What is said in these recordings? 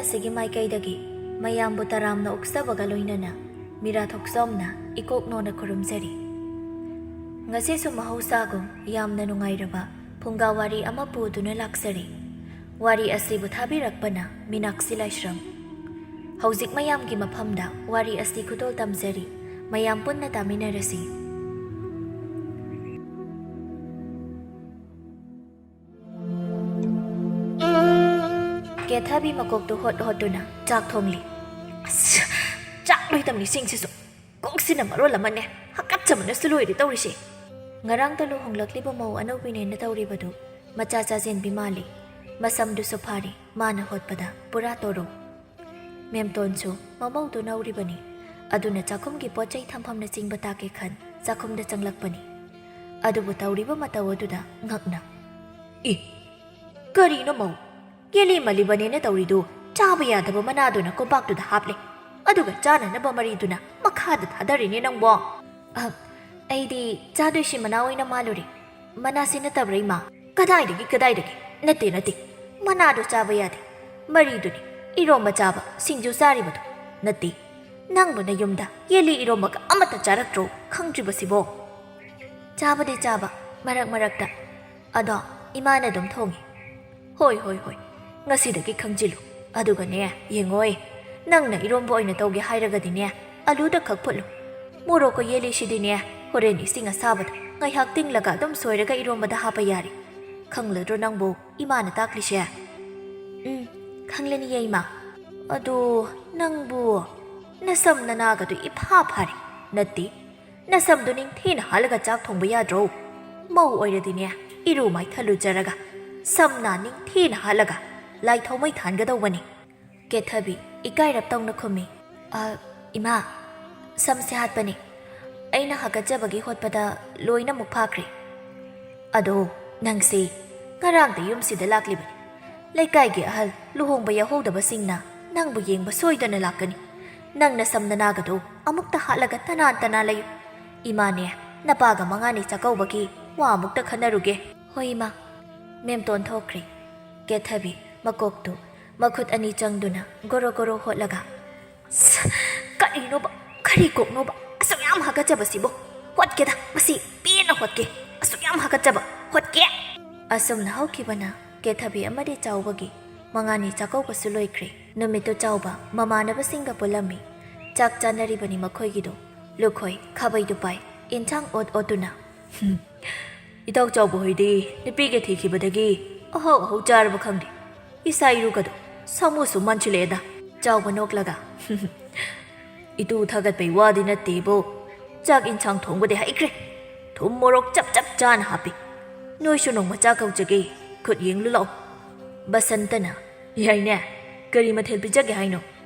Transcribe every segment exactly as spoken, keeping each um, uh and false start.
ꯁꯤꯒꯤ ꯃꯥꯏꯀꯩꯗꯒꯤ ꯃꯌꯥꯝꯕꯨ ꯇꯔꯥꯝꯅ ꯑꯣꯛꯆꯕꯒ ꯂꯣꯏꯅꯅ ꯃꯤꯔꯥ ꯊꯣꯛꯆꯣꯝꯅ ꯏꯀꯣꯛ ꯅꯣꯟꯅ ꯈꯨꯔꯨꯝꯖꯔꯤ꯫ ꯉꯁꯤꯁꯨ ꯃꯍꯧꯁꯥꯒꯨꯝ ꯌꯥꯝꯅ ꯅꯨꯡꯉꯥꯏꯔꯕ ꯐꯨꯡꯒꯥ ꯋꯥꯔꯤ ꯑꯃ ꯄꯨꯗꯨꯅ ꯂꯥꯛꯆꯔꯤ꯫ ꯋꯥꯔꯤ ꯑꯁꯤꯕꯨ ꯊꯥꯕꯤꯔꯛꯄꯅ ꯃꯤꯅꯥꯛꯁꯤ ꯂꯥꯏꯁ꯭ꯔꯝ꯫ ꯍꯧꯖꯤꯛ ꯃꯌꯥꯝꯒꯤ ꯃꯐꯝꯗ ꯋꯥꯔꯤ ꯑꯁꯤ ꯈꯨꯗꯣꯜ ꯇꯝꯖꯔꯤ꯫ ꯃꯌꯥꯝ ꯄꯨꯟꯅ ꯇꯥꯃꯤꯟꯅꯔꯁꯤ꯫ ꯀꯦꯊꯕꯤ ꯃꯀꯣꯛꯇꯨ ꯍꯣꯠ ꯍꯣꯠꯇꯨꯅ ꯆꯥꯛ ꯊꯣꯡꯂꯤ꯫ ꯑꯁ, ꯆꯥꯛ ꯂꯣꯏꯇꯝꯂꯤꯁꯤꯡꯁꯤꯁꯨ ꯀꯣꯛꯁꯤꯅ ꯃꯔꯣꯜ ꯑꯃꯅꯦ, ꯍꯥꯀꯠꯆꯕꯅꯁꯨ ꯂꯣꯏꯔꯦ ꯇꯧꯔꯤꯁꯦ꯫ ꯉꯔꯥꯡꯇ ꯂꯨꯍꯣꯡꯂꯛꯂꯤꯕ ꯃꯧ ꯑꯅꯧꯕꯤꯅꯦꯅ ꯇꯧꯔꯤꯕꯗꯨ ꯃꯆꯥ ꯆꯥꯖꯦꯟꯕꯤ ꯃꯥꯜꯂꯤ꯫ ꯃꯁꯝꯗꯨꯁꯨ ꯐꯥꯔꯤ, ꯃꯥꯅ ꯍꯣꯠꯄꯗ ꯄꯨꯔꯥ ꯇꯣꯔꯣ꯫ ꯃꯦꯝꯇꯣꯟꯁꯨ ꯃꯃꯧꯗꯨ ꯅꯧꯔꯤꯕꯅꯤ, ꯑꯗꯨꯅ ꯆꯥꯛꯈꯨꯝꯒꯤ ꯄꯣꯠ ꯆꯩ ꯊꯝꯐꯝꯅꯆꯤꯡꯕ ꯇꯥꯛꯀꯦ ꯈꯟ ꯆꯥꯛꯈꯨꯝꯗ ꯆꯪꯂꯛꯄꯅꯤ꯫ ꯑꯗꯨꯕꯨ ꯇꯧꯔꯤꯕ ꯃꯇꯧ ꯑꯗꯨꯗ ꯉꯛꯅ, "ꯏ, ꯀꯔꯤꯅꯣ ꯃꯧ? ꯌꯦꯂꯤ ꯃꯂꯤꯕꯅꯦꯅ ꯇꯧꯔꯤꯗꯨ ꯆꯥꯕ ꯌꯥꯗꯕ ꯃꯅꯥꯗꯨꯅ ꯀꯣꯝꯄꯥꯛꯇꯨꯗ ꯍꯥꯞꯂꯦ, ꯑꯗꯨꯒ ꯆꯥꯅꯅꯕ ꯃꯔꯤꯗꯨꯅ ꯃꯈꯥꯗ ꯊꯥꯗꯔꯤꯅꯦ ꯅꯪꯕꯣ?" "ꯑ, ꯑꯩꯗꯤ ꯆꯥꯗꯣꯏꯁꯤ ꯃꯅꯥ ꯑꯣꯏꯅ ꯃꯥꯜꯂꯨꯔꯦ꯫ ꯃꯅꯥꯁꯤ ꯅꯠꯇꯕ꯭ꯔꯥ, ꯏꯃꯥ?" "ꯀꯗꯥꯏꯗꯒꯤ, ꯀꯗꯥꯏꯗꯒꯤ? ꯅꯠꯇꯦ, ꯅꯠꯇꯦ꯫ ꯃꯅꯥꯗꯣ ꯆꯥꯕ ꯌꯥꯗꯦ꯫ ꯃꯔꯤꯗꯨꯅꯤ ꯏꯔꯣꯝꯕ ꯆꯥꯕ, ꯁꯤꯡꯖꯨ ꯆꯥꯔꯤꯕꯗꯣ꯫ ꯅꯠꯇꯦ, ꯅꯪꯕꯨ ꯅꯌꯨꯝꯗ ꯌꯦꯂꯤ ꯏꯔꯣꯝꯕꯒ ꯑꯃꯠꯇ ꯆꯥꯔꯛꯇ꯭ꯔꯣ, ꯈꯪꯗ꯭ꯔꯤꯕꯁꯤꯕꯣ?" "ꯆꯥꯕꯗꯤ ꯆꯥꯕ, ꯃꯔꯛ ꯃꯔꯛꯇ꯫ ꯑꯗꯣ ꯏꯃꯥꯅ ꯑꯗꯨꯝ ꯊꯣꯡꯉꯤ꯫" "ꯍꯣꯏ, ꯍꯣꯏ, ꯍꯣꯏ꯫ ꯉꯁꯤꯗꯒꯤ ꯈꯪꯖꯤꯜꯂꯨ꯫ ꯑꯗꯨꯒꯅꯦ, ꯌꯦꯡꯉꯣꯏ, ꯅꯪꯅ ꯏꯔꯣꯝꯕ ꯑꯣꯏꯅ ꯇꯧꯒꯦ ꯍꯥꯏꯔꯒꯗꯤꯅꯦ, ꯑꯂꯨꯗ ꯈꯛ ꯐꯨꯠꯂꯨ꯫ ꯃꯣꯔꯣꯛꯀ ꯌꯦꯂꯤꯁꯤꯗꯤꯅꯦ, ꯍꯣꯔꯦꯟ ꯏꯁꯤꯡ ꯑꯁꯥꯕꯗ ꯉꯥꯏꯍꯥꯛ ꯇꯤꯡꯂꯒ ꯑꯗꯨꯝ ꯁꯣꯏꯔꯒ ꯏꯔꯣꯝꯕꯗ ꯍꯥꯞꯄ ꯌꯥꯔꯦ꯫ ꯈꯪꯂꯗ꯭ꯔꯣ ꯅꯪꯕꯨ ꯏꯃꯥꯅ ꯇꯥꯛꯂꯤꯁꯦ?" "ꯎꯝ, ꯈꯪꯂꯅꯤꯌꯦ, ꯏꯃꯥ꯫ ꯑꯗꯣ ꯅꯪꯕꯨ ꯅꯁꯝ ꯅꯅꯥꯒꯗꯨ ꯏꯐꯥ ꯐꯥꯔꯦ꯫ ꯅꯠꯇꯦ, ꯅꯁꯝꯗꯨ ꯅꯤꯡꯊꯤꯅ ꯍꯥꯠꯂꯒ ꯆꯥꯛ ꯊꯣꯡꯕ ꯌꯥꯗ꯭ꯔꯣ? ꯃꯧ ꯑꯣꯏꯔꯗꯤꯅꯦ, ꯏꯔꯨ ꯃꯥꯏꯊ ꯂꯨꯖꯔꯒ ꯁꯝ ꯅꯥ ꯅꯤꯡꯊꯤꯅ ꯍꯥꯠꯂꯒ ꯂꯥꯏ ꯊꯥꯎꯃꯩ ꯊꯥꯟꯒꯗꯧꯕꯅꯤ꯫" ꯀꯦꯊꯕꯤ ꯏꯀꯥꯏꯔꯞ ꯇꯧꯅ ꯈꯨꯝꯃꯤ, "ꯑ, ꯏꯃꯥ, ꯁꯝꯁꯦ ꯍꯥꯠꯄꯅꯤ꯫ ꯑꯩꯅ ꯍꯥꯀꯠꯆꯕꯒꯤ ꯍꯣꯠꯄꯗ ꯂꯣꯏꯅꯃꯛ ꯐꯥꯈ꯭ꯔꯦ꯫" "ꯑꯗꯣ ꯅꯪꯁꯦ ꯉꯔꯥꯡꯗ ꯌꯨꯝꯁꯤꯗ ꯂꯥꯛꯂꯤꯕꯅꯤ꯫ ꯂꯩꯀꯥꯏꯒꯤ ꯑꯍꯜ ꯂꯨꯍꯣꯡꯕ ꯌꯥꯎꯍꯧꯗꯕꯁꯤꯡꯅ ꯅꯪꯕꯨ ꯌꯦꯡꯕ ꯁꯣꯏꯗꯅ ꯂꯥꯛꯀꯅꯤ꯫ ꯅꯪ ꯅꯁꯝ ꯅꯅꯥꯒꯗꯣ ꯑꯃꯨꯛꯇ ꯍꯥꯠꯂꯒ ꯇꯅꯥꯟ ꯇꯅꯥꯟ ꯂꯩꯌꯨ꯫ ꯏꯃꯥꯅꯦ, ꯅꯄꯥꯒ ꯃꯉꯥꯅꯤ ꯆꯥꯛꯀꯧꯕꯒꯤ ꯋꯥ ꯑꯃꯨꯛꯇ ꯈꯟꯅꯔꯨꯒꯦ꯫" "ꯍꯣꯏ, ꯏꯃꯥ꯫" ꯃꯦꯝꯇꯣꯟ ꯊꯣꯛꯈ꯭ꯔꯦ꯫ ꯀꯦꯊꯕꯤ ꯃꯀꯣꯛꯇꯨ ꯃꯈꯨꯠ ꯑꯅꯤ ꯆꯪꯗꯨꯅ ꯒꯣꯔꯣ ꯒꯣꯔꯣ ꯍꯣꯠꯂꯒ, "ꯁ, ꯀꯔꯤꯅꯣꯕ? ꯀꯔꯤ ꯀꯣꯛꯅꯣꯕ? ꯑꯁꯨꯛ ꯌꯥꯝ ꯍꯥꯀꯠꯆꯕꯁꯤꯕꯨ? ꯍꯣꯠꯀꯦꯗ, ꯃꯁꯤ ꯄꯦꯟꯅ ꯍꯣꯠꯀꯦ꯫ ꯑꯁꯨꯛ ꯌꯥꯝ ꯍꯥꯀꯠꯆꯕ, ꯍꯣꯠꯀꯦ!" ꯑꯁꯨꯝꯅ ꯍꯧꯈꯤꯕꯅ ꯀꯦꯊꯕꯤ ꯑꯃꯗꯤ ꯆꯥꯎꯕꯒꯤ ꯃꯉꯥꯅꯤ ꯆꯥꯛꯀꯧꯕꯁꯨ ꯂꯣꯏꯈ꯭ꯔꯦ꯫ ꯅꯨꯃꯤꯠꯇꯨ ꯆꯥꯎꯕ ꯃꯃꯥꯟꯅꯕꯁꯤꯡꯒ ꯄꯨꯜꯂꯝꯃꯤ꯫ ꯆꯥꯛ ꯆꯥꯅꯔꯤꯕꯅꯤ ꯃꯈꯣꯏꯒꯤꯗꯣ꯫ ꯂꯨꯈꯣꯏ ꯈꯥꯕꯩꯗꯨ ꯄꯥꯏ, ꯏꯟꯁꯥꯡ ꯑꯣꯠ ꯑꯣꯠꯇꯨꯅ, "ꯍꯝ, ꯏꯇꯥꯎ ꯆꯥꯎꯕ ꯍꯣꯏꯗꯤ ꯅꯨꯄꯤꯒ ꯊꯤꯈꯤꯕꯗꯒꯤ ꯑꯍꯥꯎ ꯑꯍꯥꯎ ꯆꯥꯔꯕ ꯈꯪꯗꯦ꯫ ꯏꯁꯥ ꯏꯔꯨꯒꯗꯣ ꯁꯥꯃꯨꯁꯨ ꯃꯥꯟꯁꯤꯜꯂꯛꯑꯦꯗ꯫" ꯆꯥꯎꯕ ꯅꯣꯛꯂꯒ, "ꯏꯇꯨ ꯊꯥꯒꯠꯄꯩ ꯋꯥꯗꯤ ꯅꯠꯇꯦꯕꯨ, ꯆꯥꯛ ꯏꯟꯁꯥꯡ ꯊꯣꯡꯕꯗꯤ ꯍꯩꯈ꯭ꯔꯦ꯫ ꯊꯨꯝ ꯃꯣꯔꯣꯛ ꯆꯞ ꯆꯞ ꯆꯥꯅ ꯍꯥꯞꯄꯤ꯫ ꯅꯣꯏꯁꯨ ꯅꯣꯡꯃ ꯆꯥꯛ ꯀꯧꯖꯒꯦ, ꯈꯨꯠ ꯌꯦꯡꯂꯨ ꯂꯥꯛꯑꯣ꯫" ꯕꯁꯟꯇꯅ, "ꯌꯥꯏꯅꯦ, ꯀꯔꯤ ꯃꯊꯦꯜ ꯄꯤꯖꯒꯦ ꯍꯥꯏꯅꯣ?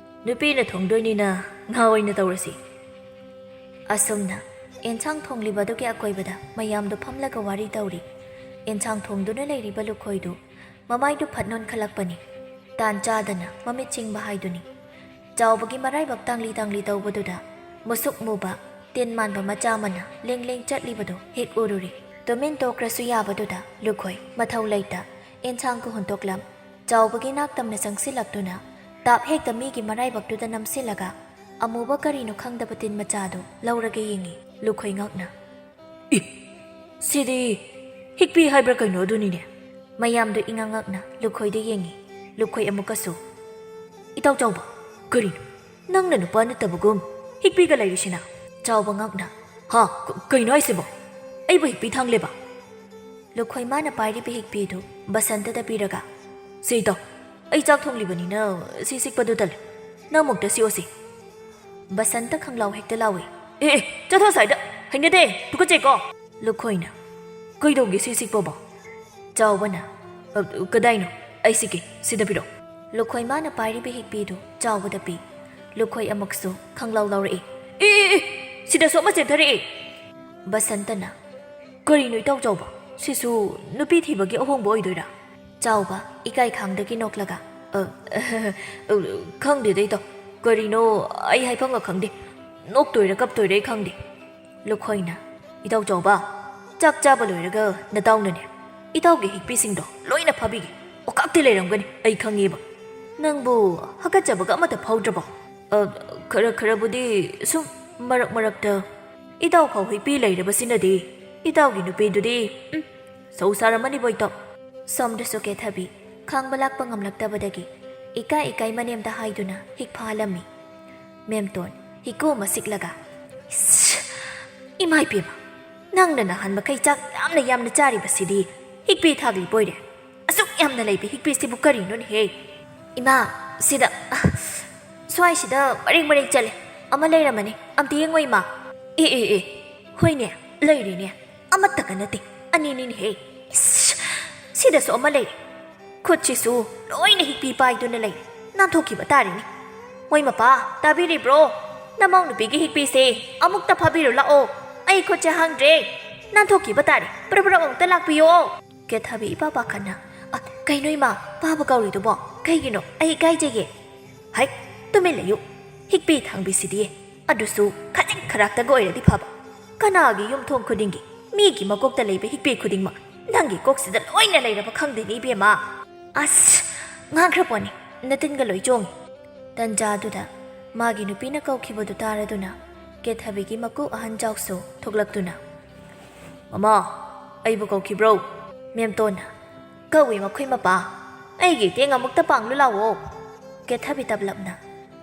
ꯅꯨꯄꯤꯅ ꯊꯣꯡꯗꯣꯏꯅꯤꯅ ꯉꯥ ꯑꯣꯏꯅ ꯇꯧꯔꯁꯤ꯫" ꯑꯁꯨꯝꯅ ꯑꯦꯟꯁꯥꯡ ꯊꯣꯡꯂꯤꯕ ꯑꯗꯨꯒꯤ ꯑꯀꯣꯏꯕꯗ ꯃꯌꯥꯝꯗꯨ ꯐꯝꯂꯒ ꯋꯥꯔꯤ ꯇꯧꯔꯤ꯫ ꯑꯦꯟꯁꯥꯡ ꯊꯣꯡꯗꯨꯅ ꯂꯩꯔꯤꯕ ꯂꯨꯈꯣꯏꯗꯨ ꯃꯃꯥꯏꯗꯨ ꯐꯠ ꯅꯣꯟꯈꯠꯂꯛꯄꯅꯤ꯫ ꯇꯥꯟ ꯆꯥꯗꯅ ꯃꯃꯤꯠ ꯆꯤꯡꯕ ꯍꯥꯏꯗꯨꯅꯤ꯫ ꯆꯥꯎꯕꯒꯤ ꯃꯔꯥꯏꯕꯛ ꯇꯥꯡꯂꯤ ꯇꯥꯡꯂꯤ ꯇꯧꯕꯗꯨꯗ ꯃꯨꯁꯨꯛ ꯃꯨꯕ ꯇꯤꯟ ꯃꯥꯟꯕ ꯃꯆꯥ ꯑꯃꯅ ꯂꯦꯡ ꯂꯦꯡ ꯆꯠꯂꯤꯕꯗꯨ ꯍꯦꯛ ꯎꯔꯨꯔꯦ꯫ ꯇꯨꯃꯤꯟ ꯇꯣꯛꯈ꯭ꯔꯁꯨ ꯌꯥꯕꯗꯨꯗ ꯂꯨꯈꯣꯏ ꯃꯊꯧ ꯂꯩꯇ ꯑꯦꯟꯁꯥꯡꯒ ꯍꯨꯟꯇꯣꯛꯂꯝ꯫ ꯆꯥꯎꯕꯒꯤ ꯅꯥꯛ ꯇꯝꯅ ꯆꯪꯁꯤꯜꯂꯛꯇꯨꯅ ꯇꯥꯞ ꯍꯦꯛꯇ ꯃꯤꯒꯤ ꯃꯔꯥꯏꯕꯛꯇꯨꯗ ꯅꯝꯁꯤꯜꯂꯒ ꯑꯃꯨꯕ ꯀꯔꯤꯅꯣ ꯈꯪꯗꯕ ꯇꯤꯟ ꯃꯆꯥꯗꯨ ꯂꯧꯔꯒ ꯌꯦꯡꯉꯤ꯫ ꯂꯨꯈꯣꯏ ꯉꯛꯅ, "ꯏ! ꯁꯤꯗꯤ ꯍꯤꯛꯄꯤ ꯍꯥꯏꯕ꯭ꯔꯥ ꯀꯩꯅꯣ ꯑꯗꯨꯅꯤꯅꯦ꯫" ꯃꯌꯥꯝꯗꯨ ꯏꯉꯛ ꯉꯛꯅ ꯂꯨꯈꯣꯏꯗ ꯌꯦꯡꯉꯤ꯫ ꯂꯨꯈꯣꯏ ꯑꯃꯨꯛꯀꯁꯨ, "ꯏꯇꯥꯎ ꯆꯥꯎꯕ, ꯀꯔꯤꯅꯣ? ꯅꯪꯅ ꯅꯨꯄꯥ ꯅꯠꯇꯕꯒꯨꯝ ꯍꯤꯛꯄꯤꯒ ꯂꯩꯔꯤꯁꯤꯅ?" ꯆꯥꯎꯕ ꯉꯛꯅ, "ꯍꯥ? ꯀ-, ꯀꯩꯅꯣ ꯍꯥꯏꯁꯤꯕꯣ? ꯑꯩꯕꯨ ꯍꯤꯛꯄꯤ ꯊꯥꯡꯂꯦꯕ?" ꯂꯨꯈꯣꯏ ꯃꯥꯅ ꯄꯥꯏꯔꯤꯕ ꯍꯤꯛꯄꯤꯗꯨ ꯕꯁꯟꯇꯗ ꯄꯤꯔꯒ, "ꯁꯤ ꯏꯇꯥꯎ, ꯑꯩ ꯆꯥꯛ ꯊꯣꯡꯂꯤꯕꯅꯤꯅ ꯁꯤ ꯁꯤꯛꯄꯗꯨ ꯇꯜꯂꯦ꯫ ꯅꯪ ꯑꯃꯨꯛꯇ ꯁꯤꯛꯑꯣꯁꯤ꯫" ꯕꯁꯟꯇ ꯈꯪꯂꯥꯎ ꯍꯦꯛꯇ ꯂꯥꯎꯏ꯫ "ꯑꯦ, ꯑꯦ, ꯆꯠꯊꯣ ꯑꯁ꯭ꯋꯥꯏꯗ! ꯍꯩꯅꯗꯦ! ꯇꯨꯀꯠꯆꯩꯀꯣ!" ꯂꯨꯈꯣꯏꯅ, "ꯀꯩꯗꯧꯒꯦ ꯁꯤ ꯁꯤꯛꯄꯕꯣ?" ꯆꯥꯎꯕꯅ, "ꯑ, ꯀꯗꯥꯏꯅꯣ? ꯑꯩ ꯁꯤꯛꯀꯦ, ꯁꯤꯗ ꯄꯤꯔꯛꯑꯣ꯫" ꯂꯨꯈꯣꯏ ꯃꯥꯅ ꯄꯥꯏꯔꯤꯕ ꯍꯤꯛꯄꯤꯗꯨ ꯆꯥꯎꯕꯗ ꯄꯤ꯫ ꯂꯨꯈꯣꯏ ꯑꯃꯨꯛꯁꯨ ꯈꯪꯂꯥꯎ ꯂꯥꯎꯔꯛꯏ, "ꯑꯦ, ꯑꯦ, ꯑꯦ! ꯁꯤꯗꯁꯨ ꯑꯃ ꯆꯦꯟꯊꯔꯛꯑꯦ!" ꯕꯁꯟꯇꯅ, "ꯀꯔꯤꯅꯣ ꯏꯇꯥꯎ ꯆꯥꯎꯕ? ꯁꯤꯁꯨ ꯅꯨꯄꯤ ꯊꯤꯕꯒꯤ ꯑꯍꯣꯡꯕ ꯑꯣꯏꯗꯣꯏꯔꯥ?" ꯆꯥꯎꯕ ꯏꯀꯥꯏ ꯈꯥꯡꯗꯒꯤ ꯅꯣꯛꯂꯒ, "ꯑ, ꯑ, ꯈꯪꯗꯦꯗ ꯏꯇꯥꯎ, ꯀꯔꯤꯅꯣ ꯑꯩ ꯍꯥꯏꯐꯝꯒ ꯈꯪꯗꯦ꯫ ꯅꯣꯛꯇꯣꯏꯔꯥ ꯀꯞꯇꯣꯏꯔꯥ ꯑꯩ ꯈꯪꯗꯦ꯫" ꯂꯨꯈꯣꯏꯅ, "ꯏꯇꯥꯎ ꯆꯥꯎꯕ, ꯆꯥꯛ ꯆꯥꯕ ꯂꯣꯏꯔꯒ ꯅꯇꯥꯎꯅꯅꯦ, ꯏꯇꯥꯎꯒꯤ ꯍꯤꯛꯄꯤꯁꯤꯡꯗꯣ ꯂꯣꯏꯅ ꯐꯥꯕꯤꯒꯦ꯫ ꯑꯣꯀꯥꯞꯇꯤ ꯂꯩꯔꯝꯒꯅꯤ, ꯑꯩ ꯈꯪꯉꯦꯕ꯫" "ꯅꯪꯕꯨ ꯍꯥꯀꯠꯆꯕꯒ ꯑꯃꯠꯇ ꯐꯥꯎꯗ꯭ꯔꯕꯣ?" "ꯑ, ꯈꯔ ꯈꯔꯕꯨꯗꯤ ꯁꯨꯝ ꯃꯔꯛ ꯃꯔꯛꯇ꯫ ꯏꯇꯥꯎ ꯐꯥꯎ ꯍꯤꯛꯄꯤ ꯂꯩꯔꯕꯁꯤꯅꯗꯤ, ꯏꯇꯥꯎꯒꯤ ꯅꯨꯄꯤꯗꯨꯗꯤ, ꯎꯝ, ꯁꯧ ꯁꯥꯔꯝꯃꯅꯤꯕꯣ ꯏꯇꯥꯎ꯫" ꯁꯣꯝꯗꯁꯨ ꯀꯦꯊꯕꯤ ꯈꯥꯡꯕ ꯂꯥꯛꯄ ꯉꯝꯂꯛꯇꯕꯗꯒꯤ ꯏꯀꯥꯏ ꯏꯀꯥꯏ ꯃꯅꯦꯝꯗ ꯍꯥꯏꯗꯨꯅ ꯍꯤꯛ ꯐꯥꯍꯜꯂꯝꯃꯤ꯫ ꯃꯦꯝꯇꯣꯟ ꯍꯤꯀꯨ ꯑꯃ ꯁꯤꯛꯂꯒ, "ꯏꯁ! ꯏꯃꯥ ꯏꯕꯦꯝꯃ, ꯅꯪꯅ ꯅꯍꯥꯟ ꯃꯈꯩ ꯆꯥꯛ ꯌꯥꯝꯅ ꯌꯥꯝꯅ ꯆꯥꯔꯤꯕꯁꯤꯗꯤ ꯍꯤꯛꯄꯤ ꯊꯥꯛꯂꯤꯕꯣꯏꯔꯦ꯫ ꯑꯁꯨꯛ ꯌꯥꯝꯅ ꯂꯩꯕ ꯍꯤꯛꯄꯤꯁꯤꯕꯨ ꯀꯔꯤꯅꯣꯅꯦꯍꯦ?" "ꯏꯃꯥ, ꯁꯤꯗ, ꯑ, ꯁ꯭ꯋꯥꯏꯁꯤꯗ ꯃꯔꯦꯡ ꯃꯔꯦꯡ ꯆꯠꯂꯦ꯫ ꯑꯃ ꯂꯩꯔꯝꯃꯅꯤ꯫ ꯑꯝꯇ ꯌꯦꯡꯉꯣ, ꯏꯃꯥ꯫" "ꯑꯦ, ꯑꯦ, ꯑꯦ, ꯍꯣꯏꯅꯦ, ꯂꯩꯔꯦꯅꯦ꯫ ꯑꯃꯠꯇꯒ ꯅꯠꯇꯦ, ꯑꯅꯤꯅꯤꯅꯦꯍꯦ꯫ ꯏꯁ, ꯁꯤꯗꯁꯨ ꯑꯃ ꯂꯩꯔꯦ꯫ ꯈꯨꯠꯁꯤꯁꯨ ꯂꯣꯏꯅ ꯍꯤꯛꯄꯤ ꯄꯥꯏꯗꯨꯅ ꯂꯩꯔꯦ꯫ ꯅꯥꯟꯊꯣꯛꯈꯤꯕ ꯇꯥꯔꯦꯅꯦ꯫ ꯃꯣꯏ ꯃꯄꯥ, ꯇꯥꯕꯤꯔꯤꯕ꯭ꯔꯣ? ꯅꯃꯧ ꯅꯨꯄꯤꯒꯤ ꯍꯤꯛꯄꯤꯁꯦ ꯑꯃꯨꯛꯇ ꯐꯥꯕꯤꯔꯨ ꯂꯥꯛꯑꯣ꯫ ꯑꯩ ꯈꯨꯠꯁꯦ ꯍꯥꯡꯗ꯭ꯔꯦ꯫ ꯅꯥꯟꯊꯣꯛꯈꯤꯕ ꯇꯥꯔꯦ꯫ ꯄ꯭ꯔꯞ ꯄ꯭ꯔꯞ ꯑꯃꯨꯛꯇ ꯂꯥꯛꯄꯤꯌꯣ꯫" ꯀꯦꯊꯕꯤ ꯏꯄꯥ ꯄꯥꯈꯠꯅ, "ꯑ, ꯀꯩꯅꯣ ꯏꯃꯥ, ꯄꯥꯕ ꯀꯧꯔꯤꯗꯨꯕꯣ? ꯀꯩꯒꯤꯅꯣ? ꯑꯩ ꯏꯀꯥꯏꯖꯩꯌꯦ꯫" "ꯍꯩ, ꯇꯨꯃꯤꯟ ꯂꯩꯌꯨ꯫ ꯍꯤꯛꯄꯤ ꯊꯥꯡꯕꯤꯁꯤꯗꯤ, ꯑꯗꯨꯁꯨ ꯈꯖꯤꯛ ꯈꯔꯥꯛꯇꯒ ꯑꯣꯏꯔꯗꯤ ꯐꯕ꯫ ꯀꯅꯥꯒꯤ ꯌꯨꯝꯊꯣꯡ ꯈꯨꯗꯤꯡꯒꯤ, ꯃꯤꯒꯤ ꯃꯀꯣꯛꯇ ꯂꯩꯕ ꯍꯤꯛꯄꯤ ꯈꯨꯗꯤꯡꯃꯛ ꯅꯪꯒꯤ ꯀꯣꯛꯁꯤꯗ ꯂꯣꯏꯅ ꯂꯩꯔꯕ ꯈꯪꯗꯦꯅꯦ, ꯏꯕꯦꯝꯃ꯫" ꯑꯁ! ꯉꯥꯡꯈ꯭ꯔ ꯄꯣꯠꯅꯤ, ꯅꯇꯤꯟꯒ ꯂꯣꯏ ꯆꯣꯡꯉꯤ꯫ ꯇꯟꯖꯥꯗꯨꯗ ꯃꯥꯒꯤ ꯅꯨꯄꯤꯅ ꯀꯧꯈꯤꯕꯗꯨ ꯇꯥꯔꯗꯨꯅ ꯀꯦꯊꯕꯤꯒꯤ ꯃꯀꯨ ꯑꯍꯟ ꯖꯥꯎꯁꯨ ꯊꯣꯛꯂꯛꯇꯨꯅ, "ꯃꯃꯥ, ꯑꯩꯕꯨ ꯀꯧꯈꯤꯕ꯭ꯔꯣ?" ꯃꯦꯝꯇꯣꯟꯅ, "ꯀꯧꯏ, ꯃꯈꯣꯏ ꯃꯄꯥ꯫ ꯑꯩꯒꯤ ꯏꯇꯦꯡ ꯑꯃꯨꯛꯇ ꯄꯥꯡꯂꯨ ꯂꯥꯛꯑꯣ꯫" ꯀꯦꯊꯕꯤ ꯇꯞꯂꯞꯅ,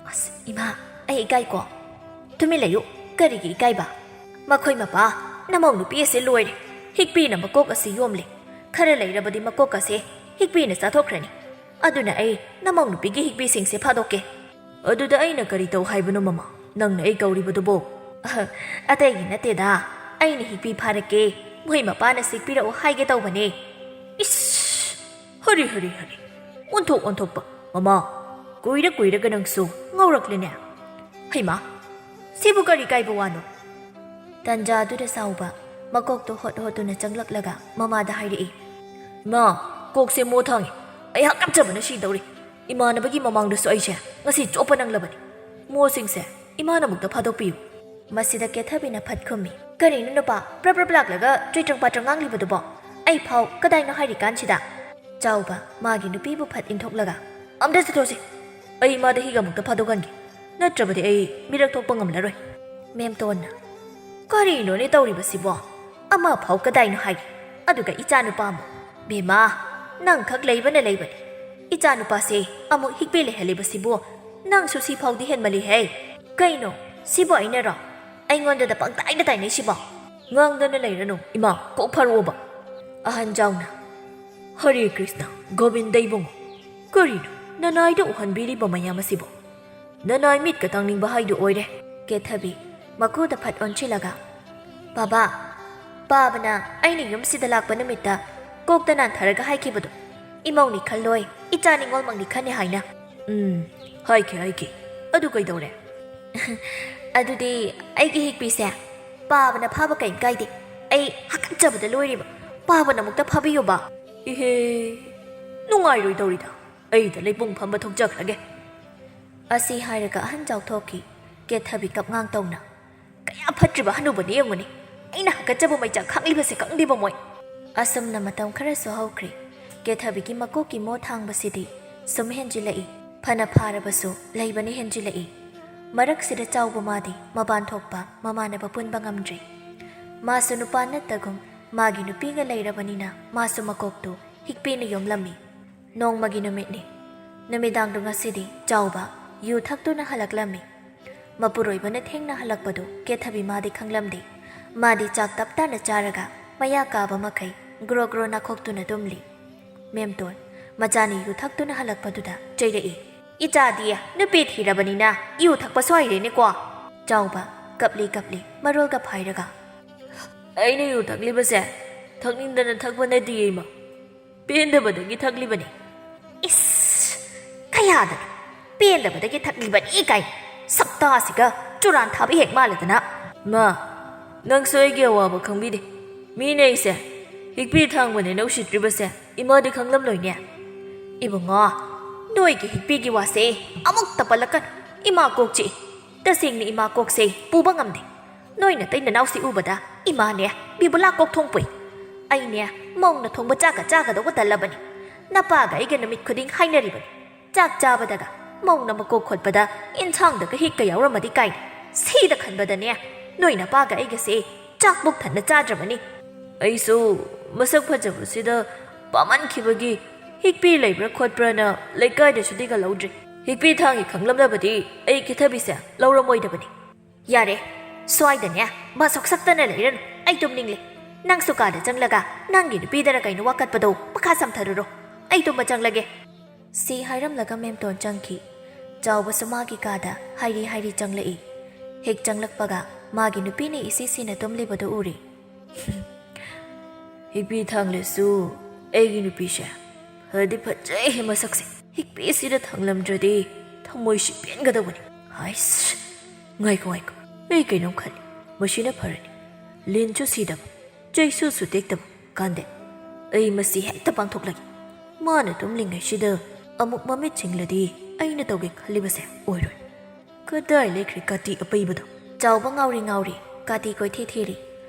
"ꯑꯁ, ꯏꯃꯥ, ꯑꯩ ꯏꯀꯥꯏꯀꯣ꯫" "ꯇꯨꯃꯤꯟ ꯂꯩꯌꯨ꯫ ꯀꯔꯤꯒꯤ ꯏꯀꯥꯏꯕ? ꯃꯈꯣꯏ ꯃꯄꯥ, ꯅꯃꯧ ꯅꯨꯄꯤ ꯑꯁꯤ ꯂꯣꯏꯔꯦ꯫ ꯍꯤꯛꯄꯤꯅ ꯃꯀꯣꯛ ꯑꯁꯤ ꯌꯣꯝꯂꯦ꯫ ꯈꯔ ꯂꯩꯔꯕꯗꯤ ꯃꯀꯣꯛ ꯑꯁꯦ ꯍꯤꯛꯄꯤꯅ ꯆꯥꯊꯣꯛꯈ꯭ꯔꯅꯤ꯫ ꯑꯗꯨꯅ ꯑꯩ ꯅꯃꯧ ꯅꯨꯄꯤꯒꯤ ꯍꯤꯛꯄꯤꯁꯤꯡꯁꯦ ꯐꯥꯗꯣꯛꯀꯦ꯫" "ꯑꯗꯨꯗ ꯑꯩꯅ ꯀꯔꯤ ꯇꯧ ꯍꯥꯏꯕꯅꯣ, ꯃꯃꯥ? ꯅꯪꯅ ꯑꯩ ꯀꯧꯔꯤꯕꯗꯨꯕꯣ?" "ꯑꯍ, ꯑꯇꯩꯒꯤ ꯅꯠꯇꯦꯗ, ꯑꯩꯅ ꯍꯤꯛꯄꯤ ꯐꯥꯔꯛꯀꯦ, ꯃꯣꯏ ꯃꯄꯥꯅ ꯁꯤꯛꯄꯤꯔꯛꯎ ꯍꯥꯏꯒꯦ ꯇꯧꯕꯅꯦ꯫" "ꯏꯁ! ꯍꯔꯤ, ꯍꯔꯤ, ꯍꯔꯤ! ꯑꯣꯟꯊꯣꯛ ꯑꯣꯟꯊꯣꯛꯄ! ꯃꯃꯥ, ꯀꯨꯏꯔ ꯀꯨꯏꯔꯒ ꯅꯪꯁꯨ ꯉꯧꯔꯛꯂꯦꯅꯦ꯫ ꯍꯩꯃꯥ, ꯁꯤꯕꯨ ꯀꯔꯤ ꯀꯥꯏꯕ ꯋꯥꯅꯣ?" ꯇꯟꯖꯥꯗꯨꯗ ꯆꯥꯎꯕ ꯃꯀꯣꯛꯇꯣ ꯍꯣꯠ ꯍꯣꯠꯇꯨꯅ ꯆꯪꯂꯛꯂꯒ ꯃꯃꯥꯗ ꯍꯥꯏꯔꯛꯏ, "ꯏꯃꯥ, ꯀꯣꯛꯁꯦ ꯃꯣ ꯊꯥꯡꯉꯤ꯫ ꯑꯩ ꯍꯥꯀꯠꯆꯕꯅ ꯁꯤꯗꯧꯔꯦ꯫ ꯏꯃꯥꯟꯅꯕꯒꯤ ꯃꯃꯥꯡꯗꯁꯨ ꯑꯩꯁꯦ ꯉꯁꯤ ꯆꯣꯞꯄ ꯅꯪꯂꯕꯅꯤ꯫ ꯃꯣꯁꯤꯡꯁꯦ ꯏꯃꯥꯅ ꯑꯃꯨꯛꯇ ꯐꯥꯗꯣꯛꯄꯤꯌꯨ꯫" ꯃꯁꯤꯗ ꯀꯦꯊꯕꯤꯅ ꯐꯠ ꯈꯨꯝꯃꯤ, "ꯀꯔꯤꯅꯣ ꯅꯨꯄꯥ, ꯄ꯭ꯔꯞ ꯄ꯭ꯔꯞ ꯂꯥꯛꯂꯒ ꯆꯨꯏꯇ꯭ꯔꯪ ꯄꯥꯇ꯭ꯔꯪ ꯉꯥꯡꯂꯤꯕꯗꯨꯕꯣ? ꯑꯩ ꯐꯥꯎ ꯀꯗꯥꯏꯅꯣ ꯍꯥꯏꯔꯤꯀꯥꯟꯁꯤꯗ?" ꯆꯥꯎꯕ ꯃꯥꯒꯤ ꯅꯨꯄꯤꯕꯨ ꯐꯠ ꯏꯟꯊꯣꯛꯂꯒ, ꯑꯝꯇ ꯆꯠꯊꯣꯛꯁꯤ꯫ ꯑꯩ ꯃꯥꯗ ꯍꯤꯒ ꯑꯃꯨꯛꯇ ꯐꯥꯗꯣꯛꯍꯟꯒꯦ꯫ ꯅꯠꯇ꯭ꯔꯕꯗꯤ ꯑꯩ ꯃꯤꯔꯛ ꯊꯣꯛꯄ ꯉꯝꯂꯔꯣꯏ꯫ ꯃꯦꯝꯇꯣꯟꯅ, "ꯀꯔꯤꯅꯣꯅꯦ ꯇꯧꯔꯤꯕꯁꯤꯕꯣ? ꯑꯃꯐꯥꯎ ꯀꯗꯥꯏꯅꯣ ꯍꯥꯏꯒꯦ? ꯑꯗꯨꯒ ꯏꯆꯥꯅꯨꯄꯥ ꯑꯃꯨꯛ꯫ ꯕꯦꯝꯃ, ꯅꯪꯈꯛ ꯂꯩꯕꯅ ꯂꯩꯕꯅꯤ꯫ ꯏꯆꯥꯅꯨꯄꯥꯁꯦ ꯑꯃꯨꯛ ꯍꯤꯛꯄꯤ ꯂꯩꯍꯜꯂꯤꯕꯁꯤꯕꯨ ꯅꯪꯁꯨ ꯁꯤꯐꯥꯎꯗꯤ ꯍꯦꯟꯃꯜꯂꯤꯍꯦ꯫ ꯀꯩꯅꯣ, ꯁꯤꯕꯨ ꯑꯩꯅꯔꯣ? ꯑꯩꯉꯣꯟꯗꯗ ꯄꯪꯇꯥꯏꯗ ꯇꯥꯏꯅꯩꯁꯤꯕꯣ?" "ꯉꯥꯡꯗꯅ ꯂꯩꯔꯅꯨ, ꯏꯃꯥ, ꯀꯣꯛ ꯐꯔꯛꯑꯣꯕ꯫" ꯑꯍꯟ ꯖꯥꯎꯅ, "ꯍꯔꯦ ꯀ꯭ꯔꯤꯁꯅ, ꯒꯣꯕꯤꯟꯗ ꯏꯕꯨꯡꯉꯣ꯫ ꯀꯔꯤꯅꯣ ꯅꯅꯥꯏꯗ ꯎꯍꯟꯕꯤꯔꯤꯕ ꯃꯌꯥꯝ ꯑꯁꯤꯕꯣ? ꯅꯅꯥꯏ ꯃꯤꯠꯀ ꯇꯥꯡꯅꯤꯡꯕ ꯍꯥꯏꯗꯨ ꯑꯣꯏꯔꯦ꯫" ꯀꯦꯊꯕꯤ ꯃꯀꯨꯗ ꯐꯠ ꯑꯣꯟꯁꯤꯜꯂꯒ, "ꯕꯥꯕꯥ, ꯄꯥꯕꯅ ꯑꯩꯅ ꯌꯨꯝꯁꯤꯗ ꯂꯥꯛꯄ ꯅꯨꯃꯤꯠꯇ ꯀꯣꯛꯇ ꯅꯥꯟꯊꯔꯒ ꯍꯥꯏꯈꯤꯕꯗꯣ, ꯏꯃꯧꯅꯤ ꯈꯜꯂꯣꯏ, ꯏꯆꯥ ꯅꯤꯉꯣꯜꯃꯛꯅꯤ ꯈꯟꯅꯤ ꯍꯥꯏꯅ꯫" "ꯎꯝ, ꯍꯥꯏꯈꯤ, ꯍꯥꯏꯈꯤ꯫ ꯑꯗꯨ ꯀꯩꯗꯧꯔꯦ?" "ꯑꯗꯨꯗꯤ ꯑꯩꯒꯤ ꯍꯤꯛꯄꯤꯁꯦ ꯄꯥꯕꯅ ꯐꯥꯕ ꯀꯩꯝ ꯀꯥꯏꯗꯦ꯫ ꯑꯩ ꯍꯥꯀꯠꯆꯕꯗ ꯂꯣꯏꯔꯤꯕ꯫ ꯄꯥꯕꯅ ꯑꯃꯨꯛꯇ ꯐꯥꯕꯤꯌꯨꯕ꯫" "ꯏꯍꯦ, ꯅꯨꯡꯉꯥꯏꯔꯣꯏꯗꯧꯔꯤꯗ꯫ ꯑꯩꯗ ꯂꯩꯄꯨꯡ ꯐꯝꯕ ꯊꯣꯛꯆꯈ꯭ꯔꯒꯦ꯫" ꯑꯁꯤ ꯍꯥꯏꯔꯒ ꯑꯍꯟ ꯆꯥꯎꯊꯣꯛꯈꯤ꯫ ꯀꯦꯊꯕꯤ ꯀꯞꯉꯥꯡ ꯇꯧꯅ, "ꯀꯌꯥ ꯐꯠꯇ꯭ꯔꯤꯕ ꯍꯅꯨꯕꯅꯤ ꯌꯦꯡꯉꯨꯅꯦ꯫ ꯑꯩꯅ ꯍꯥꯀꯠꯆꯕ ꯃꯩꯆꯥꯛ ꯈꯥꯡꯂꯤꯕꯁꯦ ꯈꯪꯗꯦꯕ ꯃꯣꯏ꯫" ꯑꯁꯨꯝꯅ ꯃꯇꯝ ꯈꯔꯁꯨ ꯍꯧꯈ꯭ꯔꯦ꯫ ꯀꯦꯊꯕꯤꯒꯤ ꯃꯀꯣꯛꯀꯤ ꯃꯣꯠ ꯊꯥꯡꯕꯁꯤꯗꯤ ꯁꯨꯝ ꯍꯦꯟꯖꯤꯜꯂꯛꯏ꯫ ꯐꯅ ꯐꯥꯔꯕꯁꯨ ꯂꯩꯕꯅ ꯍꯦꯟꯖꯤꯜꯂꯛꯏ꯫ ꯃꯔꯛꯁꯤꯗ ꯆꯥꯎꯕ ꯃꯥꯗꯤ ꯃꯄꯥꯟ ꯊꯣꯛꯄ, ꯃꯃꯥꯟꯅꯕ ꯄꯨꯟꯕ ꯉꯝꯗ꯭ꯔꯦ꯫ ꯃꯥꯁꯨ ꯅꯨꯄꯥ ꯅꯠꯇꯒꯨꯝ ꯃꯥꯒꯤ ꯅꯨꯄꯤꯒ ꯂꯩꯔꯕꯅꯤꯅ ꯃꯥꯁꯨ ꯃꯀꯣꯛꯇꯨ ꯍꯤꯛꯄꯤꯅ ꯌꯣꯝꯂꯝꯃꯤ꯫ ꯅꯣꯡꯃꯒꯤ ꯅꯨꯃꯤꯠꯅꯤ꯫ ꯅꯨꯃꯤꯗꯥꯡꯗꯨ ꯉꯁꯤꯗꯤ ꯆꯥꯎꯕ ꯌꯨ ꯊꯛꯇꯨꯅ ꯍꯜꯂꯛꯂꯝꯃꯤ꯫ ꯃꯄꯨꯔꯣꯏꯕꯅ ꯊꯦꯡꯅ ꯍꯜꯂꯛꯄꯗꯨ ꯀꯦꯊꯕꯤ ꯃꯥꯗꯤ ꯈꯪꯂꯝꯗꯦ꯫ ꯃꯥꯗꯤ ꯆꯥꯛ ꯇꯞ ꯇꯥꯅ ꯆꯥꯔꯒ ꯃꯌꯥ ꯀꯥꯕ ꯃꯈꯩ ꯒ꯭ꯔꯣ ꯒ꯭ꯔꯣ ꯅꯥꯈꯣꯛꯇꯨꯅ ꯇꯨꯝꯂꯤ꯫ ꯃꯦꯝꯇꯣꯟ ꯃꯆꯥꯅꯤ ꯌꯨ ꯊꯛꯇꯨꯅ ꯍꯜꯂꯛꯄꯗꯨꯗ ꯆꯩꯔꯛꯏ, "ꯏꯆꯥꯗꯤ ꯅꯨꯄꯤ ꯊꯤꯔꯕꯅꯤꯅ ꯌꯨ ꯊꯛꯄꯁꯨ ꯍꯩꯔꯦꯅꯦꯀꯣ?" ꯆꯥꯎꯕ ꯀꯞꯂꯤ ꯀꯞꯂꯤ ꯃꯔꯣꯜꯒ ꯐꯥꯏꯔꯒ, "ꯑꯩꯅ ꯌꯨ ꯊꯛꯂꯤꯕꯁꯦ ꯊꯛꯅꯤꯡꯗꯅ ꯊꯛꯄ ꯅꯠꯇꯤꯌꯦ, ꯏꯃꯥ꯫ ꯄꯦꯟꯗꯕꯗꯒꯤ ꯊꯛꯂꯤꯕꯅꯤ꯫" "ꯏꯁ! ꯀꯌꯥꯗꯅꯣ ꯄꯦꯟꯗꯕꯗꯒꯤ ꯊꯛꯂꯤꯕꯅꯤ ꯀꯥꯏ? ꯁꯛꯇꯥꯁꯤꯒ ꯆꯨꯔꯥꯟ ꯊꯥꯕ ꯍꯦꯛ ꯃꯥꯜꯂꯗꯅ꯫" "ꯃꯥ, ꯅꯪꯁꯨ ꯑꯩꯒꯤ ꯑꯋꯥꯕ ꯈꯪꯕꯤꯗꯦ꯫ ꯃꯤꯅ ꯑꯩꯁꯦ ꯍꯤꯛꯄꯤ ꯊꯥꯡꯕꯅꯦꯅ ꯎꯁꯤꯠꯇ꯭ꯔꯤꯕꯁꯦ ꯏꯃꯥꯗꯤ ꯈꯪꯂꯝꯂꯣꯏꯅꯦ꯫" "ꯏꯕꯨꯡꯉꯣ, ꯅꯣꯏꯒꯤ ꯍꯤꯛꯄꯤꯒꯤ ꯋꯥꯁꯦ ꯑꯃꯨꯛꯇ ꯄꯜꯂꯛꯀꯅꯨ꯫ ꯏꯃꯥ ꯀꯣꯛ ꯆꯤꯛꯏ꯫ ꯇꯁꯦꯡꯅ ꯏꯃꯥ ꯀꯣꯛꯁꯦ ꯄꯨꯕ ꯉꯝꯗꯦ꯫ ꯅꯣꯏ ꯅꯇꯩ ꯅꯅꯥꯎꯁꯤ ꯎꯕꯗ ꯏꯃꯥꯅꯦ ꯕꯤꯕꯨꯂꯥ ꯀꯣꯛ ꯊꯣꯡ ꯄꯨꯏ꯫ ꯑꯩꯅꯦ ꯃꯧꯅ ꯊꯣꯡꯕ ꯆꯥꯛꯀ ꯆꯥꯒꯗꯧꯕ ꯇꯜꯂꯕꯅꯤ꯫ ꯅꯄꯥꯒ ꯑꯩꯒ ꯅꯨꯃꯤꯠ ꯈꯨꯗꯤꯡ ꯍꯥꯏꯅꯔꯤꯕꯅꯤ꯫ ꯆꯥꯛ ꯆꯥꯕꯗꯒ ꯃꯧꯅ ꯃꯀꯣꯛ ꯈꯣꯠꯄꯗ ꯏꯟꯁꯥꯡꯗꯒ ꯍꯤꯛꯀ ꯌꯥꯎꯔꯝꯃꯗꯤ ꯀꯥꯏꯅ ꯁꯤꯗ ꯈꯟꯕꯗꯅꯦ, ꯅꯣꯏ ꯅꯄꯥꯒ ꯑꯩꯒꯁꯦ ꯆꯥꯛ ꯄꯨꯛ ꯊꯟꯅ ꯆꯥꯗ꯭ꯔꯕꯅꯤ꯫ ꯑꯩꯁꯨ ꯃꯁꯛ ꯐꯖꯕꯁꯤꯗ ꯄꯥꯝꯃꯟꯈꯤꯕꯒꯤ ꯍꯤꯛꯄꯤ ꯂꯩꯕ꯭ꯔꯥ ꯈꯣꯠꯄ꯭ꯔꯥꯅ ꯂꯩꯀꯥꯏꯗꯁꯨ ꯗꯤꯒ ꯂꯧꯗ꯭ꯔꯤ꯫ ꯍꯤꯛꯄꯤ ꯊꯥꯡꯒꯤ ꯈꯪꯂꯝꯗꯕꯗꯤ ꯑꯩ ꯀꯦꯊꯕꯤꯁꯦ ꯂꯧꯔꯝꯃꯣꯏꯗꯕꯅꯤ꯫ ꯌꯥꯔꯦ, ꯁ꯭ꯋꯥꯏꯗꯅꯦ ꯃꯁꯛ ꯁꯛꯇꯅ ꯂꯩꯔꯅꯨ꯫ ꯑꯩ ꯇꯨꯝꯅꯤꯡꯂꯦ꯫ ꯅꯪꯁꯨ ꯀꯥꯗ ꯆꯪꯂꯒ ꯅꯪꯒꯤ ꯅꯨꯄꯤꯗꯔ ꯀꯩꯅꯣ ꯋꯥꯀꯠꯄꯗꯣ ꯃꯈꯥ ꯁꯝꯊꯔꯨꯔꯣ꯫ ꯑꯩ ꯇꯨꯝꯕ ꯆꯪꯂꯒꯦ꯫ ꯁꯤ ꯍꯥꯏꯔꯝꯂꯒ ꯃꯦꯝꯇꯣꯟ ꯆꯪꯈꯤ꯫ ꯆꯥꯎꯕꯁꯨ ꯃꯥꯒꯤ ꯀꯥꯗ ꯍꯥꯏꯔꯤ ꯍꯥꯏꯔꯤ ꯆꯪꯂꯛꯏ꯫ ꯍꯦꯛ ꯆꯪꯂꯛꯄꯒ ꯃꯥꯒꯤ ꯅꯨꯄꯤꯅ ꯏꯁꯤ ꯁꯤꯅ ꯇꯨꯝꯂꯤꯕꯗꯨ ꯎꯔꯦ꯫ ꯍꯤꯛꯄꯤ ꯊꯥꯡꯂꯁꯨ ꯑꯩꯒꯤ ꯅꯨꯄꯤꯁꯦ ꯐꯗꯤ ꯐꯖꯩꯍꯦ ꯃꯁꯛꯁꯦ꯫ ꯍꯤꯛꯄꯤꯁꯤꯗ ꯊꯥꯡꯂꯝꯗ꯭ꯔꯗꯤ ꯊꯃꯣꯏꯁꯤ ꯄꯦꯟꯒꯗꯧꯕꯅꯤ꯫ ꯍꯥꯏꯁ, ꯉꯥꯏꯈꯣ ꯉꯥꯏꯈꯣ, ꯑꯩ ꯀꯩꯅꯣꯝ ꯈꯜꯂꯤ꯫ ꯃꯁꯤꯅ ꯐꯔꯅꯤ꯫ ꯂꯤꯟꯁꯨ ꯁꯤꯗꯕ, ꯆꯩꯁꯨꯁꯨ ꯇꯦꯛꯇꯕ ꯀꯥꯟꯗꯦ꯫ ꯑꯩ ꯃꯁꯤ ꯍꯦꯛꯇ ꯄꯥꯡꯊꯣꯛꯂꯒꯦ꯫ ꯃꯥꯅ ꯇꯨꯝꯂꯤꯉꯩꯁꯤꯗ ꯑꯃꯨꯛ ꯃꯃꯤꯠ ꯁꯤꯡꯂꯗꯤ ꯑꯩꯅ ꯇꯧꯒꯦ ꯈꯜꯂꯤꯕꯁꯦ ꯑꯣꯏꯔꯣꯏ꯫ ꯀꯗꯥꯏ ꯂꯩꯈ꯭ꯔꯦ ꯀꯥꯇꯤ ꯑꯄꯩꯕꯗꯣ? ꯆꯥꯎꯕ ꯉꯥꯎꯔꯤ ꯉꯥꯎꯔꯤ ꯀꯥꯇꯤ ꯀꯣꯏꯊꯤ ꯊꯤꯔꯤ꯫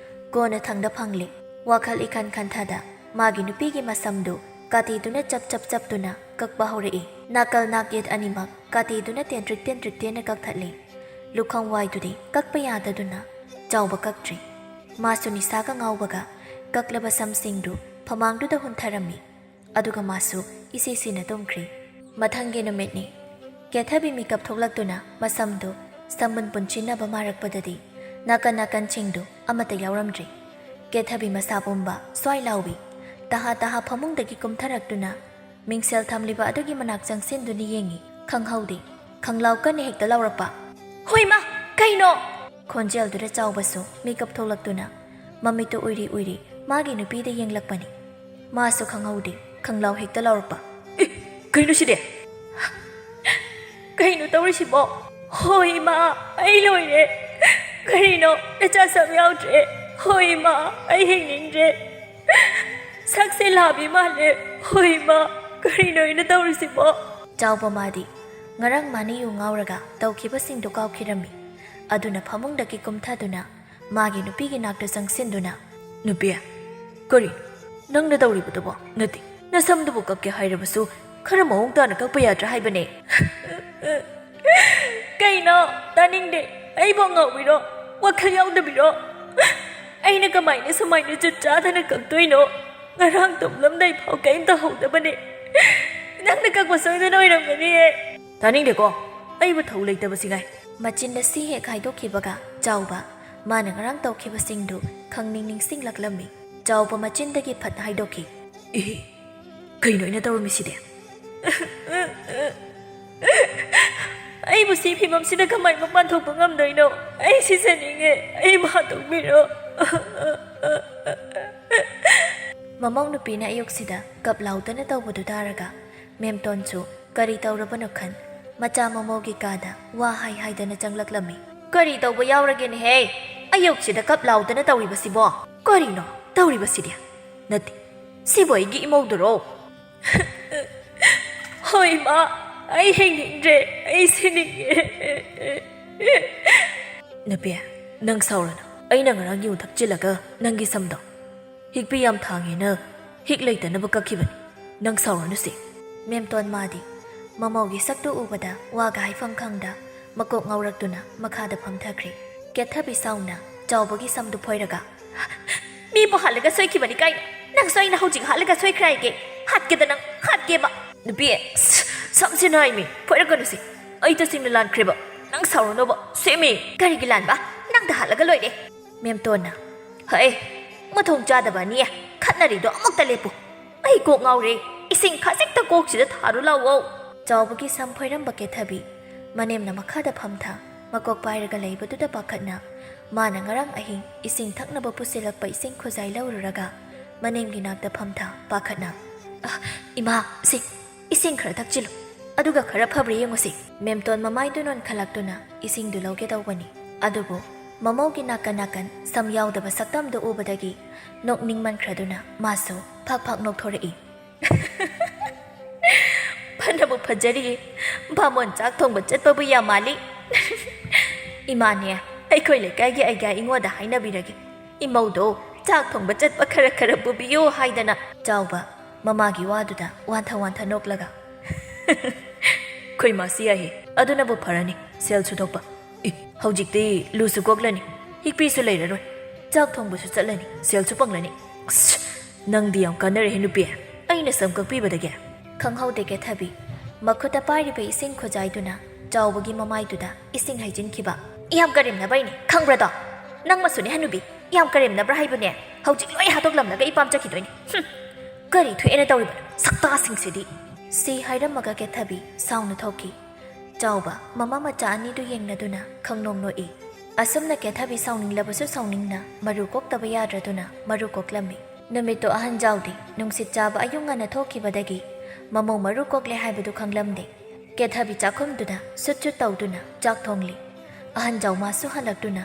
ꯀꯣꯟꯅ ꯊꯪꯗ ꯐꯪꯂꯦ꯫ ꯋꯥꯈꯜ ꯏꯈꯟ ꯈꯟꯊꯗ ꯃꯥꯒꯤ ꯅꯨꯄꯤꯒꯤ ꯃꯁꯝꯗꯨ ꯀꯥꯇꯤꯗꯨꯅ ꯆꯞ ꯆꯞ ꯆꯞꯇꯨꯅ ꯀꯛꯄ ꯍꯧꯔꯛꯏ꯫ ꯅꯥꯀꯜ ꯅꯥꯛꯌꯦꯠ ꯑꯅꯤꯃꯛ ꯀꯥꯇꯤꯗꯨꯅ ꯇꯦꯟꯇ꯭ꯔꯤꯛ ꯇꯦꯟꯇ꯭ꯔꯤꯛ ꯇꯦꯟꯅ ꯀꯛꯊꯠꯂꯤ꯫ ꯂꯨꯈꯝ ꯋꯥꯏꯗꯨꯗꯤ ꯀꯛꯄ ꯌꯥꯗꯗꯨꯅ ꯆꯥꯎꯕ ꯀꯛꯇ꯭ꯔꯤ꯫ ꯃꯥꯁꯨ ꯅꯤꯁꯥꯒ ꯉꯥꯎꯕꯒ ꯀꯛꯂꯕ ꯁꯝꯁꯤꯡꯗꯨ ꯐꯃꯥꯡꯗꯨꯗ ꯍꯨꯟꯊꯔꯝꯃꯤ꯫ ꯑꯗꯨꯒ ꯃꯥꯁꯨ ꯏꯁꯤ ꯁꯤꯅ ꯇꯨꯝꯈ꯭ꯔꯤ꯫ ꯃꯊꯪꯒꯤ ꯅꯨꯃꯤꯠꯅꯤ꯫ ꯀꯦꯊꯕꯤ ꯃꯤꯀꯞ ꯊꯣꯛꯂꯛꯇꯨꯅ ꯃꯁꯝꯗꯨ ꯁꯝꯕꯨꯟ ꯄꯨꯟꯁꯤꯟꯅꯕ ꯃꯥꯔꯛꯄꯗꯗꯤ ꯅꯥꯀꯟ ꯅꯥꯀꯟꯁꯤꯡꯗꯨ ꯑꯃꯠꯇ ꯌꯥꯎꯔꯝꯗ꯭ꯔꯤ꯫ ꯀꯦꯊꯕꯤ ꯃꯁꯥ ꯄꯨꯝꯕ ꯁ꯭ꯋꯥꯏ ꯂꯥꯎꯏ꯫ ꯇꯍꯥ ꯇꯍꯥ ꯐꯃꯨꯡꯗꯒꯤ ꯀꯨꯝꯊꯔꯛꯇꯨꯅ ꯃꯤꯡꯁꯦꯜ ꯊꯝꯂꯤꯕ ꯑꯗꯨꯒꯤ ꯃꯅꯥꯛ ꯆꯪꯁꯤꯟꯗꯨꯅ ꯌꯦꯡꯉꯤ꯫ ꯈꯪꯍꯧꯗꯦ꯫ ꯈꯪꯂꯥꯎ ꯀꯟꯅ ꯍꯦꯛꯇ ꯂꯥꯎꯔꯛꯄ꯫ "ꯍꯣꯏ ꯃꯥ! ꯀꯩꯅꯣ?" ꯈꯣꯟꯖꯦꯜꯗꯨꯗ ꯆꯥꯎꯕꯁꯨ ꯃꯤꯀꯞ ꯊꯣꯛꯂꯛꯇꯨꯅ ꯃꯃꯤꯠꯇꯨ ꯎꯏꯔꯤ ꯎꯏꯔꯤ ꯃꯥꯒꯤ ꯅꯨꯄꯤꯗ ꯌꯦꯡꯂꯛꯄꯅꯤ꯫ ꯃꯥꯁꯨ ꯈꯪꯍꯧꯗꯦ, ꯈꯪꯂꯥꯎ ꯍꯦꯛꯇ ꯂꯥꯎꯔꯛꯄ꯫ "ꯑꯦ, ꯀꯩꯅꯣ ꯁꯤꯗꯤ?" "ꯀꯩꯅꯣ ꯇꯧꯔꯤꯁꯤꯕꯣ? ꯍꯣꯏ ꯏꯃꯥ, ꯑꯩ ꯂꯣꯏꯔꯦ꯫ ꯀꯔꯤꯅꯣ, ꯅꯆꯥ ꯁꯝ ꯌꯥꯎꯗ꯭ꯔꯦ? ꯍꯣꯏ ꯏꯃꯥ, ꯑꯩ ꯍꯤꯡꯅꯤꯡꯗ꯭ꯔꯦ꯫ ꯁꯛꯁꯦ ꯂꯥꯕꯤ ꯃꯥꯜꯂꯦ꯫ ꯍꯣꯏ ꯏꯃꯥ, ꯀꯔꯤꯅꯣ ꯑꯩꯅ ꯇꯧꯔꯤꯁꯤꯕꯣ?" ꯆꯥꯎꯕ ꯃꯥꯗꯤ ꯉꯔꯥꯡ ꯃꯥꯅ ꯌꯨ ꯉꯥꯎꯔꯒ ꯇꯧꯈꯤꯕꯁꯤꯡꯗꯨ ꯀꯥꯎꯈꯤꯔꯝꯃꯤ꯫ ꯑꯗꯨꯅ ꯐꯃꯨꯡꯗꯒꯤ ꯀꯨꯝꯊꯗꯨꯅ ꯃꯥꯒꯤ ꯅꯨꯄꯤꯒꯤ ꯅꯥꯛꯇ ꯆꯪꯁꯤꯟꯗꯨꯅ, "ꯅꯨꯄꯤ, ꯀꯔꯤ ꯅꯪꯅ ꯇꯧꯔꯤꯕꯗꯨꯕꯣ? ꯅꯠꯇꯦ, ꯅꯁꯝꯗꯨꯕꯨ ꯀꯛꯀꯦ ꯍꯥꯏꯔꯕꯁꯨ ꯈꯔ ꯃꯑꯣꯡ ꯇꯥꯅ ꯀꯛꯄ ꯌꯥꯗ꯭ꯔꯥ ꯍꯥꯏꯕꯅꯦ꯫ ꯀꯩꯅꯣ? ꯇꯥꯅꯤꯡꯗꯦ꯫ ꯑꯩꯕꯨ ꯑꯉꯥꯎꯕꯤꯔꯣ? ꯋꯥꯈꯜ ꯌꯥꯎꯗꯕꯤꯔꯣ? ꯑꯩꯅ ꯀꯃꯥꯏꯅ ꯁꯨꯃꯥꯏꯅ ꯖꯨꯠ ꯆꯥꯗꯅ ꯀꯛꯇꯣꯏꯅꯣ? ꯉꯔꯥꯡ ꯇꯨꯝꯂꯝꯗꯥꯏ ꯐꯥꯎ ꯀꯩꯝ ꯇꯧꯍꯧꯗꯕꯅꯦ꯫ ꯅꯪꯅ ꯀꯛꯄ ꯁꯣꯏꯗꯅ ꯑꯣꯏꯔꯝꯒꯅꯤꯌꯦ꯫ ꯇꯥꯅꯤꯡꯗꯦꯀꯣ꯫ ꯑꯩꯕꯨ ꯊꯧ ꯂꯩꯇꯕꯁꯤꯉꯥꯏ꯫ ꯃꯆꯤꯟ ꯑꯁꯤ ꯍꯦꯛ ꯍꯥꯏꯗꯣꯛꯈꯤꯕꯒ ꯆꯥꯎꯕ ꯃꯥꯅ ꯉꯔꯥꯡ ꯇꯧꯈꯤꯕꯁꯤꯡꯗꯨ ꯈꯪꯅꯤꯡ ꯅꯤꯡꯁꯤꯡꯂꯛꯂꯝꯃꯤ꯫ ꯆꯥꯎꯕ ꯃꯆꯤꯟꯗꯒꯤ ꯐꯠ ꯍꯥꯏꯗꯣꯛꯈꯤ꯫ ꯏꯍꯤ, ꯀꯩꯅꯣ ꯑꯩꯅ ꯇꯧꯔꯝꯃꯤꯁꯤꯗꯤ? ꯑꯩꯕꯨ ꯁꯤ ꯐꯤꯕꯝꯁꯤꯗ ꯀꯃꯥꯏ ꯃꯄꯥꯟ ꯊꯣꯛꯄ ꯉꯝꯗꯣꯏꯅꯣ? ꯑꯩ ꯁꯤꯖꯅꯤꯡꯉꯦ꯫ ꯑꯩꯕꯨ ꯍꯥꯠꯇꯣꯛꯄꯤꯔꯣ꯫ ꯃꯃꯧ ꯅꯨꯄꯤꯅ ꯑꯌꯨꯛꯁꯤꯗ ꯀꯞ ꯂꯥꯎꯗꯅ ꯇꯧꯕꯗꯨ ꯇꯥꯔꯒ ꯃꯦꯝꯇꯣꯟꯁꯨ ꯀꯔꯤ ꯇꯧꯔꯕꯅꯣ ꯈꯟ ꯃꯆꯥ ꯃꯃꯧꯒꯤ ꯀꯥꯗ ꯋꯥ ꯍꯥꯏ ꯍꯥꯏꯗꯅ ꯆꯪꯂꯛꯂꯝꯃꯤ꯫ ꯀꯔꯤ ꯇꯧꯕ ꯌꯥꯎꯔꯒꯦꯅꯦꯍꯦ? ꯑꯌꯨꯛꯁꯤꯗ ꯀꯞ ꯂꯥꯎꯗꯅ ꯇꯧꯔꯤꯕꯁꯤꯕꯣ? ꯀꯔꯤꯅꯣ ꯇꯧꯔꯤꯕꯁꯤꯗꯤ? ꯅꯠꯇꯦ, ꯁꯤꯕꯨ ꯑꯩꯒꯤ ꯏꯃꯧꯗꯨꯔꯣ? ꯍꯣꯏ, ꯏꯃꯥ, ꯑꯩ ꯍꯤꯡꯅꯤꯡꯗ꯭ꯔꯦ, ꯑꯩ ꯁꯤꯅꯤꯡꯉꯦ꯫ ꯅꯨꯄꯤ, ꯅꯪ ꯁꯥꯎꯔꯅꯨ꯫ ꯑꯩꯅ ꯉꯔꯥꯡ ꯌꯨ ꯊꯛꯆꯤꯜꯂꯒ ꯅꯪꯒꯤ ꯁꯝꯗꯣ ꯍꯤꯛꯄꯤ ꯌꯥꯝ ꯊꯥꯡꯉꯦꯅ ꯍꯤꯛ ꯂꯩꯇꯅꯕ ꯀꯛꯈꯤꯕꯅꯤ꯫ ꯅꯪ ꯁꯥꯎꯔꯅꯨꯁꯦ꯫ ꯃꯦꯝꯇꯣꯟ ꯃꯥꯗꯤ ꯃꯃꯧꯒꯤ ꯁꯛꯇꯨ ꯎꯕꯗ ꯋꯥꯒ ꯍꯥꯏꯐꯝ ꯈꯪꯗ ꯃꯀꯣꯛ ꯉꯥꯎꯔꯛꯇꯨꯅ ꯃꯈꯥꯗ ꯐꯝꯊꯈ꯭ꯔꯦ꯫ ꯀꯦꯊꯕꯤ ꯁꯥꯎꯅ ꯆꯥꯎꯕꯒꯤ ꯁꯝꯗꯨ ꯐꯣꯏꯔꯒ, "ꯃꯤꯕꯨ ꯍꯥꯠꯂꯒ ꯁꯣꯏꯈꯤꯕꯅꯤ ꯀꯥꯏꯅ? ꯅꯪꯁꯨ ꯑꯩꯅ ꯍꯧꯖꯤꯛ ꯍꯥꯠꯂꯒ ꯁꯣꯏꯈ꯭ꯔꯦ ꯍꯥꯏꯒꯦ? ꯍꯥꯠꯀꯦꯗ ꯅꯪ, ꯍꯥꯠꯀꯦꯕ!" ꯅꯨꯄꯤ, ꯁ-, ꯁꯝꯁꯤꯅ ꯍꯥꯏꯃꯤ, ꯐꯣꯏꯔꯛꯀꯅꯨꯁꯦ꯫ ꯑꯩ ꯇꯁꯦꯡꯅ ꯂꯥꯟꯈ꯭ꯔꯦꯕ꯫ ꯅꯪ ꯁꯥꯎꯔꯅꯣꯕ, ꯁꯦꯝꯃꯤ꯫ ꯀꯔꯤꯒꯤ ꯂꯥꯟꯕ? ꯅꯪꯗ ꯍꯥꯠꯂꯒ ꯂꯣꯏꯔꯦ꯫ ꯃꯦꯝꯇꯣꯟꯅ, "ꯍꯩ, ꯃꯊꯣꯡ ꯆꯥꯗꯕ ꯑꯅꯤ, ꯈꯠꯅꯔꯤꯗꯣ ꯑꯃꯨꯛꯇ ꯂꯦꯞꯄꯨ꯫ ꯑꯩ ꯀꯣꯛ ꯉꯥꯎꯔꯦ꯫ ꯏꯁꯤꯡ ꯈꯖꯤꯛꯇ ꯀꯣꯛꯁꯤꯗ ꯊꯥꯔꯨ ꯂꯥꯛꯑꯣ꯫" ꯆꯥꯎꯕꯒꯤ ꯁꯝ ꯐꯣꯏꯔꯝꯕ ꯀꯦꯊꯕꯤ ꯃꯅꯦꯝꯅ ꯃꯈꯥꯗ ꯐꯝꯊ ꯃꯀꯣꯛ ꯄꯥꯏꯔꯒ ꯂꯩꯕꯗꯨꯗ ꯄꯥꯈꯠꯅ ꯃꯥꯅ ꯉꯔꯥꯡ ꯑꯍꯤꯡ ꯏꯁꯤꯡ ꯊꯛꯅꯕ ꯄꯨꯁꯤꯜꯂꯛꯄ ꯏꯁꯤꯡ ꯈꯨꯖꯥꯏ ꯂꯧꯔꯨꯔꯒ ꯃꯅꯦꯝꯒꯤ ꯅꯥꯛꯇ ꯐꯝꯊ ꯄꯥꯈꯠꯅ, "ꯑ, ꯏꯃꯥ, ꯁꯤ ꯏꯁꯤꯡ ꯈꯔ ꯊꯛꯆꯤꯜꯂꯨ, ꯑꯗꯨꯒ ꯈꯔ ꯐꯕ꯭ꯔꯥ ꯌꯦꯡꯉꯨꯁꯤ꯫" ꯃꯦꯝꯇꯣꯟ ꯃꯃꯥꯏꯗꯨ ꯅꯣꯟꯈꯠꯂꯛꯇꯨꯅ ꯏꯁꯤꯡꯗꯨ ꯂꯧꯒꯦ ꯇꯧꯕꯅꯤ꯫ ꯑꯗꯨꯕꯨ ꯃꯃꯧꯒꯤ ꯅꯥꯀꯟ ꯅꯥꯀꯟ ꯁꯝ ꯌꯥꯎꯗꯕ ꯁꯛꯇꯝꯗꯨ ꯎꯕꯗꯒꯤ ꯅꯣꯛꯅꯤꯡꯃꯟꯈ꯭ꯔꯗꯨꯅ ꯃꯥꯁꯨ ꯐꯥꯛ ꯐꯥꯛ ꯅꯣꯛꯊꯣꯔꯛꯏ꯫ "ꯐꯅꯕꯨ ꯐꯖꯔꯤꯌꯦ꯫ ꯕꯥꯃꯣꯟ ꯆꯥꯛ ꯊꯣꯡꯕ ꯆꯠꯄꯕꯨ ꯌꯥꯝ ꯃꯥꯜꯂꯤ꯫" "ꯏꯃꯥꯅꯦ, ꯑꯩꯈꯣꯏ ꯂꯩꯀꯥꯏꯒꯤ ꯑꯩꯒ꯭ꯌꯥ ꯏꯉꯣꯗ ꯍꯥꯏꯅꯕꯤꯔꯒꯦ꯫ ꯏꯃꯧꯗꯣ ꯆꯥꯛ ꯊꯣꯡꯕ ꯆꯠꯄ ꯈꯔ ꯈꯔ ꯄꯨꯕꯤꯌꯨ ꯍꯥꯏꯗꯅ꯫" ꯆꯥꯎꯕ ꯃꯃꯥꯒꯤ ꯋꯥꯗꯨꯗ ꯋꯥꯟꯊ ꯋꯥꯟꯊ ꯅꯣꯛꯂꯒ꯫ "ꯑꯩꯈꯣꯏ ꯃꯥꯁꯤ ꯌꯥꯏꯍꯦ, ꯑꯗꯨꯅꯕꯨ ꯐꯔꯅꯤ, ꯁꯦꯜꯁꯨ ꯊꯣꯛꯄ꯫ ꯏ, ꯍꯧꯖꯤꯛꯇꯤ ꯂꯨꯁꯨ ꯀꯣꯛꯂꯅꯤ, ꯍꯤꯛꯄꯤꯁꯨ ꯂꯩꯔꯔꯣꯏ, ꯆꯥꯛ ꯊꯣꯡꯕꯁꯨ ꯆꯠꯂꯅꯤ, ꯁꯦꯜꯁꯨ ꯐꯪꯂꯅꯤ꯫ ꯑꯁ, ꯅꯪꯗꯤ ꯌꯥꯝ ꯀꯥꯟꯅꯔꯦꯍꯦ ꯅꯨꯄꯤ, ꯑꯩꯅ ꯁꯝ ꯀꯛꯄꯤꯕꯗꯒꯤ?" ꯈꯪꯍꯧꯗꯦ ꯀꯦꯊꯕꯤ ꯃꯈꯨꯠꯇ ꯄꯥꯏꯔꯤꯕ ꯏꯁꯤꯡ ꯈꯨꯖꯥꯏꯗꯨꯅ ꯆꯥꯎꯕꯒꯤ ꯃꯃꯥꯏꯗꯨꯗ ꯏꯁꯤꯡ ꯍꯩꯖꯤꯟꯈꯤꯕ꯫ "ꯌꯥꯝ ꯀꯔꯦꯝꯅꯕꯩꯅꯦ, ꯈꯪꯕ꯭ꯔꯗꯣ? ꯅꯪꯃꯁꯨꯅꯦ ꯍꯅꯨꯕꯤ, ꯌꯥꯝ ꯀꯔꯦꯝꯅꯕ꯭ꯔꯥ ꯍꯥꯏꯕꯅꯦ? ꯍꯧꯖꯤꯛ ꯂꯣꯏ ꯍꯥꯠꯇꯣꯛꯂꯝꯂꯒ ꯏꯄꯥꯝ ꯆꯠꯈꯤꯗꯣꯏꯅꯦ꯫ ꯍꯨꯝ, ꯀꯔꯤ ꯊꯣꯛꯑꯦꯅ ꯇꯧꯔꯤꯕꯅꯣ, ꯁꯛꯇꯥꯁꯤꯡꯁꯤꯗꯤ!" ꯁꯤ ꯍꯥꯏꯔꯝꯃꯒ ꯀꯦꯊꯕꯤ ꯁꯥꯎꯅ ꯊꯣꯛꯈꯤ꯫ ꯆꯥꯎꯕ ꯃꯃꯥ ꯃꯆꯥ ꯑꯅꯤꯗꯨ ꯌꯦꯡꯅꯗꯨꯅ ꯈꯪꯅꯣꯡ ꯅꯣꯛꯏ꯫ ꯑꯁꯨꯝꯅ ꯀꯦꯊꯕꯤ ꯁꯥꯎꯅꯤꯡꯂꯕꯁꯨ ꯁꯥꯎꯅꯤꯡꯅ ꯃꯔꯨ ꯀꯣꯛꯇꯕ ꯌꯥꯗ꯭ꯔꯗꯨꯅ ꯃꯔꯨ ꯀꯣꯛꯂꯝꯃꯤ꯫ ꯅꯨꯃꯤꯠꯇꯨ ꯑꯍꯟ ꯖꯥꯎꯗꯤ ꯅꯨꯡꯁꯤꯠ ꯆꯥꯕ ꯑꯌꯨꯛ ꯉꯟꯅ ꯊꯣꯛꯈꯤꯕꯗꯒꯤ ꯃꯃꯧ ꯃꯔꯨ ꯀꯣꯛꯂꯦ ꯍꯥꯏꯕꯗꯨ ꯈꯪꯂꯝꯗꯦ꯫ ꯀꯦꯊꯕꯤ ꯆꯥꯛꯈꯨꯝꯗꯨꯗ ꯁꯨꯠ ꯁꯨꯠ ꯇꯧꯗꯨꯅ ꯆꯥꯛ ꯊꯣꯡꯂꯤ꯫ ꯑꯍꯟ ꯖꯥꯎ ꯃꯥꯁꯨ ꯍꯜꯂꯛꯇꯨꯅ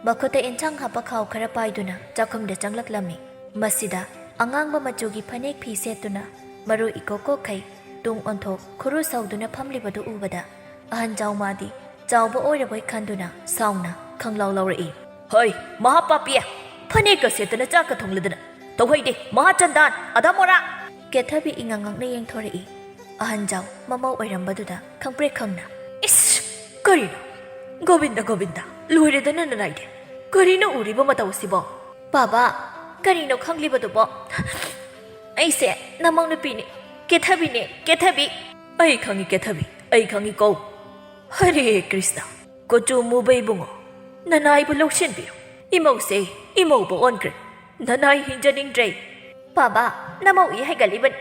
ꯃꯈꯨꯠꯇ ꯏꯟꯁꯥꯡ ꯍꯥꯞꯄ ꯈꯥꯎ ꯈꯔ ꯄꯥꯏꯗꯨꯅ ꯆꯥꯛꯈꯨꯝꯗ ꯆꯪꯂꯛꯂꯝꯃꯤ꯫ ꯃꯁꯤꯗ ꯑꯉꯥꯡꯕ ꯃꯆꯨꯒꯤ ꯐꯅꯦꯛ ꯐꯤ ꯁꯦꯠꯇꯨꯅ ꯃꯔꯨ ꯏꯀꯣꯛ ꯀꯣꯛꯈꯩ ꯇꯨꯡ ꯑꯣꯟꯊꯣꯛ ꯈꯨꯔꯨ ꯁꯧꯗꯨꯅ ꯐꯝꯂꯤꯕꯗꯨ ꯎꯕꯗ ꯑꯍꯟ ꯖꯥꯎ ꯃꯥꯗꯤ ꯆꯥꯎꯕ ꯑꯣꯏꯔꯕꯣꯏ ꯈꯟꯗꯨꯅ ꯁꯥꯎꯅ ꯈꯪꯂꯥꯎ ꯂꯥꯎꯔꯛꯏ꯫ "ꯍꯩ, ꯃꯍꯥꯄꯥꯄꯤ! ꯐꯅꯦꯛꯀ ꯁꯦꯠꯇꯅ ꯆꯥꯛꯀ ꯊꯣꯡꯂꯗꯅ! ꯇꯧꯍꯩꯗꯦ, ꯃꯍꯥꯆꯟꯗꯥꯟ, ꯑꯗꯥ ꯃꯣꯔꯥ!" ꯀꯦꯊꯕꯤ ꯏꯉꯥꯡ ꯉꯥꯡꯅ ꯌꯦꯡꯊꯣꯔꯛꯏ꯫ ꯑꯍꯟ ꯖꯥꯎ ꯃꯃꯧ ꯑꯣꯏꯔꯝꯕꯗꯨꯗ ꯈꯪꯄ꯭ꯔꯦꯛ ꯈꯪꯅ꯫ "ꯏꯁ! ꯀꯔꯤꯅꯣ? ꯒꯣꯕꯤꯟꯗ, ꯒꯣꯕꯤꯟꯗ! ꯂꯣꯏꯔꯦꯗꯅ ꯅꯅꯥꯏꯗꯤ! ꯀꯔꯤꯅꯣ ꯎꯔꯤꯕ ꯃꯇꯧ ꯑꯁꯤꯕꯣ?" "ꯕꯥꯕꯥ, ꯀꯔꯤꯅꯣ ꯈꯪꯂꯤꯕꯗꯨꯕꯣ? ꯑꯩꯁꯦ ꯅꯃꯧ ꯅꯨꯄꯤꯅꯤ, ꯀꯦꯊꯕꯤꯅꯦ, ꯀꯦꯊꯕꯤ!" "ꯑꯩ ꯈꯪꯉꯤ ꯀꯦꯊꯕꯤ, ꯑꯩ ꯈꯪꯉꯤꯀꯣ꯫ ꯍꯔꯦ ꯀ꯭ꯔꯤꯁꯅ, ꯀꯨꯆꯨ ꯃꯨꯕ ꯏꯕꯨꯡꯉꯣ, ꯅꯅꯥꯏꯕꯨ ꯂꯧꯁꯤꯟꯕꯤꯌꯨ꯫ ꯏꯃꯧꯁꯦ ꯏꯃꯧꯕ ꯑꯣꯟꯈ꯭ꯔꯦ꯫ ꯅꯅꯥꯏ ꯍꯤꯡꯖꯅꯤꯡꯗ꯭ꯔꯦ꯫" "ꯕꯥꯕꯥ, ꯅꯃꯧ ꯏ ꯍꯥꯏꯒꯠꯂꯤꯕꯅꯤ꯫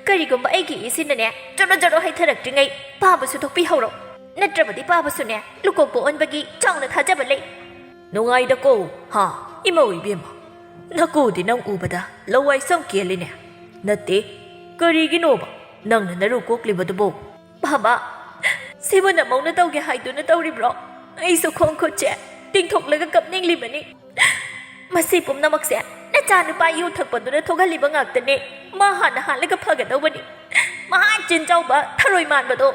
ꯀꯔꯤꯒꯨꯝꯕ ꯑꯩꯒꯤ ꯏꯁꯤꯅꯅꯦ ꯖꯣꯔꯣ ꯖꯣꯔꯣ ꯍꯩꯊꯔꯛꯇ꯭ꯔꯤꯉꯩ ꯄꯥꯕꯁꯨ ꯊꯣꯛꯄꯤꯍꯧꯔꯣ꯫ ꯅꯠꯇ꯭ꯔꯕꯗꯤ ꯄꯥꯕꯁꯨꯅꯦ ꯂꯨꯀꯣꯛꯄ ꯑꯣꯟꯕꯒꯤ ꯆꯥꯎꯅ ꯊꯥꯖꯕ ꯂꯩ꯫" "ꯅꯨꯡꯉꯥꯏꯗꯀꯣ, ꯍꯥ, ꯏꯃꯧ ꯏꯕꯦꯝꯃ? ꯅꯀꯨꯗꯤ ꯅꯪ ꯎꯕꯗ ꯂꯋꯥꯏ ꯁꯝ ꯀꯦꯜꯂꯤꯅꯦ꯫ ꯅꯠꯇꯦ, ꯀꯔꯤꯒꯤꯅꯣꯕ ꯅꯪꯅ ꯅꯔꯨ ꯀꯣꯛꯂꯤꯕꯗꯨꯕꯣ?" "ꯕꯥꯕꯥ, ꯁꯤꯕꯨ ꯅꯃꯧꯅ ꯇꯧꯒꯦ ꯍꯥꯏꯗꯨꯅ ꯇꯧꯔꯤꯕ꯭ꯔꯣ? ꯑꯩꯁꯨ ꯈꯣꯡ ꯈꯨꯠꯁꯦ ꯇꯤꯡꯊꯣꯛꯂꯒ ꯀꯞꯅꯤꯡꯂꯤꯕꯅꯤ꯫ ꯃꯁꯤ ꯄꯨꯝꯅꯃꯛꯁꯦ ꯅꯆꯥꯅꯨꯄꯥ ꯌꯨ ꯊꯛꯄꯗꯨꯅ ꯊꯣꯛꯍꯜꯂꯤꯕ ꯉꯥꯛꯇꯅꯦ꯫ ꯃꯥ ꯍꯥꯟꯅ ꯍꯥꯠꯂꯒ ꯐꯒꯗꯧꯕꯅꯤ꯫ ꯃꯍꯥ ꯆꯤꯟ ꯆꯥꯎꯕ ꯊꯔꯣꯏ ꯃꯥꯟꯕꯗꯣ꯫"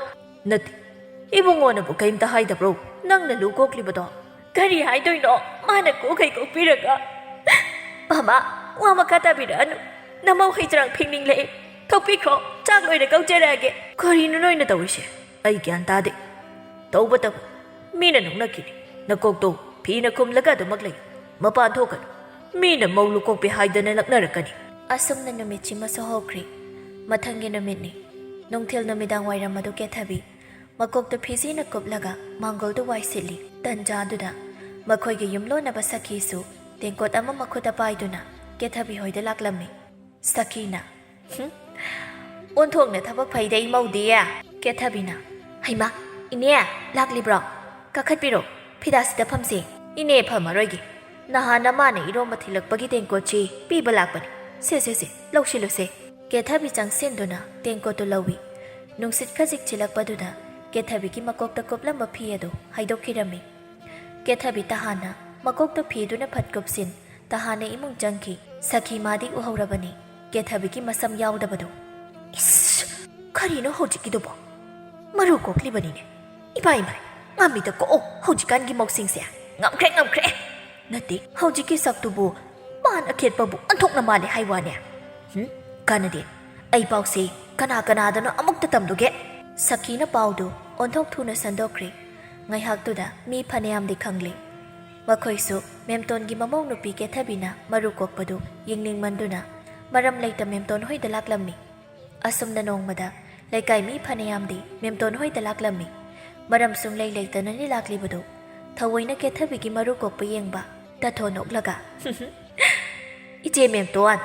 "ꯅꯠꯇꯦ, ꯏꯕꯨꯡꯉꯣꯅꯕꯨ ꯀꯔꯤꯝꯇ ꯍꯥꯏꯗꯕ꯭ꯔꯣ ꯅꯪꯅ ꯂꯨ ꯀꯣꯛꯂꯤꯕꯗꯣ?" "ꯀꯔꯤ ꯍꯥꯏꯗꯣꯏꯅꯣ? ꯃꯥꯅ ꯀꯣꯛꯈꯩ ꯀꯣꯛꯄꯤꯔꯒ꯫" "ꯕꯥꯕꯥ, ꯋꯥ ꯃꯈꯥ ꯇꯥꯕꯤꯔꯛꯑꯅꯨ꯫ ꯅꯃꯧ ꯍꯩ ꯆꯔꯥꯡ ꯐꯦꯡꯅꯤꯡꯂꯛꯑꯦ꯫ ꯊꯣꯛꯄꯤꯈ꯭ꯔꯣ, ꯆꯥꯛ ꯂꯣꯏꯔ ꯀꯧꯖꯔꯛꯑꯒꯦ꯫ ꯀꯔꯤꯅꯣ ꯅꯣꯏꯅ ꯇꯧꯔꯤꯁꯦ? ꯑꯩ ꯒ꯭ꯌꯥꯟ ꯇꯥꯗꯦ꯫ ꯇꯧꯕꯇꯕꯨ ꯃꯤꯅ ꯅꯣꯛꯅꯈꯤꯅꯤ꯫ ꯅꯀꯣꯛꯇꯣ ꯐꯤꯅ ꯈꯨꯝꯂꯒ ꯑꯗꯨꯃꯛ ꯂꯩ꯫ ꯃꯄꯥꯟ ꯊꯣꯛꯀꯅꯨ꯫ ꯃꯤꯅ ꯃꯧ ꯂꯨꯀꯣꯛꯄꯤ ꯍꯥꯏꯗꯅ ꯂꯛꯅꯔꯛꯀꯅꯤ꯫ ꯑꯁꯨꯝꯅ ꯅꯨꯃꯤꯠꯁꯤꯃꯁꯨ ꯍꯧꯈ꯭ꯔꯦ꯫ ꯃꯊꯪꯒꯤ ꯅꯨꯃꯤꯠꯅꯤ꯫ ꯅꯨꯡꯊꯤꯜ ꯅꯨꯃꯤꯗꯥꯡ ꯋꯥꯏꯔꯝ ꯑꯗꯨ ꯀꯦꯊꯕꯤ ꯃꯀꯣꯛꯇ ꯐꯤꯖꯤꯅ ꯀꯨꯞꯂꯒ ꯃꯥꯡꯒꯣꯜꯗꯨ ꯋꯥꯏ ꯁꯤꯠꯂꯤ꯫ ꯇꯟꯖꯥꯗꯨꯗ ꯃꯈꯣꯏꯒꯤ ꯌꯨꯝꯂꯣꯟꯅꯕ ꯁꯈꯤꯁꯨ ꯇꯦꯡꯀꯣꯠ ꯑꯃ ꯃꯈꯨꯠꯇ ꯄꯥꯏꯗꯨꯅ ꯀꯦꯊꯕꯤ ꯍꯣꯏꯗ ꯂꯥꯛꯂꯝꯃꯤ꯫ ꯁꯈꯤꯅ, "ꯍꯨꯝ, ꯑꯣꯟꯊꯣꯛꯅ ꯊꯕꯛ ꯐꯩꯗ ꯏꯃꯧꯗꯤ!" ꯀꯦꯊꯕꯤꯅ, "ꯍꯩꯃꯥ, ꯏꯅꯦ, ꯂꯥꯛꯂꯤꯕ꯭ꯔꯣ? ꯀꯥꯈꯠꯄꯤꯔꯣ, ꯐꯤꯗꯥꯁꯤꯗ ꯐꯝꯁꯦ꯫ ꯏꯅꯦ ꯐꯝꯃꯔꯣꯏꯒꯦ꯫ ꯅꯍꯥꯟ ꯅꯃꯥꯅ ꯏꯔꯣꯝꯕ ꯊꯤꯜꯂꯛꯄꯒꯤ ꯇꯦꯡꯀꯣꯠꯁꯤ ꯄꯤꯕ ꯂꯥꯛꯄꯅꯤ꯫ ꯁꯦ, ꯁꯦ, ꯁꯦ, ꯂꯧꯁꯤꯜꯂꯨꯁꯦ꯫" ꯀꯦꯊꯕꯤ ꯆꯪꯁꯤꯟꯗꯨꯅ ꯇꯦꯡꯀꯣꯠꯇꯨ ꯂꯧꯏ꯫ ꯅꯨꯡꯁꯤꯠ ꯈꯖꯤꯛ ꯁꯤꯠꯂꯛꯄꯗꯨꯗ ꯀꯦꯊꯕꯤꯒꯤ ꯃꯀꯣꯛꯇ ꯀꯨꯞꯂꯝꯕ ꯐꯤ ꯑꯗꯨ ꯍꯥꯏꯗꯣꯛꯈꯤꯔꯝꯃꯤ꯫ ꯀꯦꯊꯕꯤ ꯇꯍꯥꯟꯅ ꯃꯀꯣꯛꯇ ꯐꯤꯗꯨꯅ ꯐꯠ ꯀꯨꯞꯁꯤꯟ, ꯇꯍꯥꯟꯅ ꯏꯃꯨꯡ ꯆꯪꯈꯤ꯫ ꯁꯈꯤ ꯃꯥꯗꯤ ꯎꯍꯧꯔꯕꯅꯤ ꯀꯦꯊꯕꯤꯒꯤ ꯃꯁꯝ ꯌꯥꯎꯗꯕꯗꯨ꯫ "ꯏꯁ! ꯀꯔꯤꯅꯣ ꯍꯧꯖꯤꯛꯀꯤꯗꯨꯕꯣ? ꯃꯔꯨ ꯀꯣꯛꯂꯤꯕꯅꯤꯅꯦ꯫ ꯏꯃꯥ, ꯏꯃꯥ, ꯉꯝꯃꯤꯗ ꯀꯣꯛꯑꯣ ꯍꯧꯖꯤꯛꯀꯥꯟꯒꯤ ꯃꯧꯁꯤꯡꯁꯦ꯫ ꯉꯝꯈ꯭ꯔꯦ, ꯉꯝꯈ꯭ꯔꯦ꯫ ꯅꯠꯇꯦ, ꯍꯧꯖꯤꯛꯀꯤ ꯁꯛꯇꯨꯕꯨ ꯄꯥꯟ ꯑꯈꯦꯠꯄꯕꯨ ꯑꯣꯟꯊꯣꯛꯅ ꯃꯥꯜꯂꯦ ꯍꯥꯏ ꯋꯥꯅꯦ꯫ ꯍꯨꯝ? ꯀꯥꯟꯅꯗꯦ꯫ ꯑꯩ ꯄꯥꯎꯁꯦ ꯀꯅꯥ ꯀꯅꯥꯗꯅꯣ ꯑꯃꯨꯛꯇ ꯇꯝꯂꯨꯒꯦ꯫" ꯁꯈꯤꯅ ꯄꯥꯎꯗꯨ ꯑꯣꯟꯊꯣꯛ ꯊꯨꯅ ꯁꯟꯗꯣꯛꯈ꯭ꯔꯦ꯫ ꯉꯥꯏꯍꯥꯛꯇꯨꯗ ꯃꯤ ꯐꯅꯌꯥꯝꯗꯤ ꯈꯪꯂꯦ꯫ ꯃꯈꯣꯏꯁꯨ ꯃꯦꯝꯇꯣꯟꯒꯤ ꯃꯃꯧ ꯅꯨꯄꯤ ꯀꯦꯊꯕꯤꯅ ꯃꯔꯨ ꯀꯣꯛꯄꯗꯨ ꯌꯦꯡꯅꯤꯡꯃꯟꯗꯨꯅ ꯃꯔꯝ ꯂꯩꯇ ꯃꯦꯝꯇꯣꯟ ꯍꯣꯏꯗ ꯂꯥꯛꯂꯝꯃꯤ꯫ ꯑꯁꯨꯝꯅ ꯅꯣꯡꯃꯗ ꯂꯩꯀꯥꯏ ꯃꯤ ꯐꯅꯌꯥꯝꯗꯤ ꯃꯦꯝꯇꯣꯟ ꯍꯣꯏꯗ ꯂꯥꯛꯂꯝꯃꯤ꯫ ꯃꯔꯝ ꯁꯨꯡꯂꯩ ꯂꯩꯇꯅꯅꯤ ꯂꯥꯛꯂꯤꯕꯗꯨ꯫ ꯊꯑꯣꯏꯅ ꯀꯦꯊꯕꯤꯒꯤ ꯃꯔꯨ ꯀꯣꯛꯄ ꯌꯦꯡꯕ꯫ ꯇꯥꯊꯣ ꯅꯣꯛꯂꯒ, "ꯏꯆꯦ ꯃꯦꯝꯇꯣꯟ,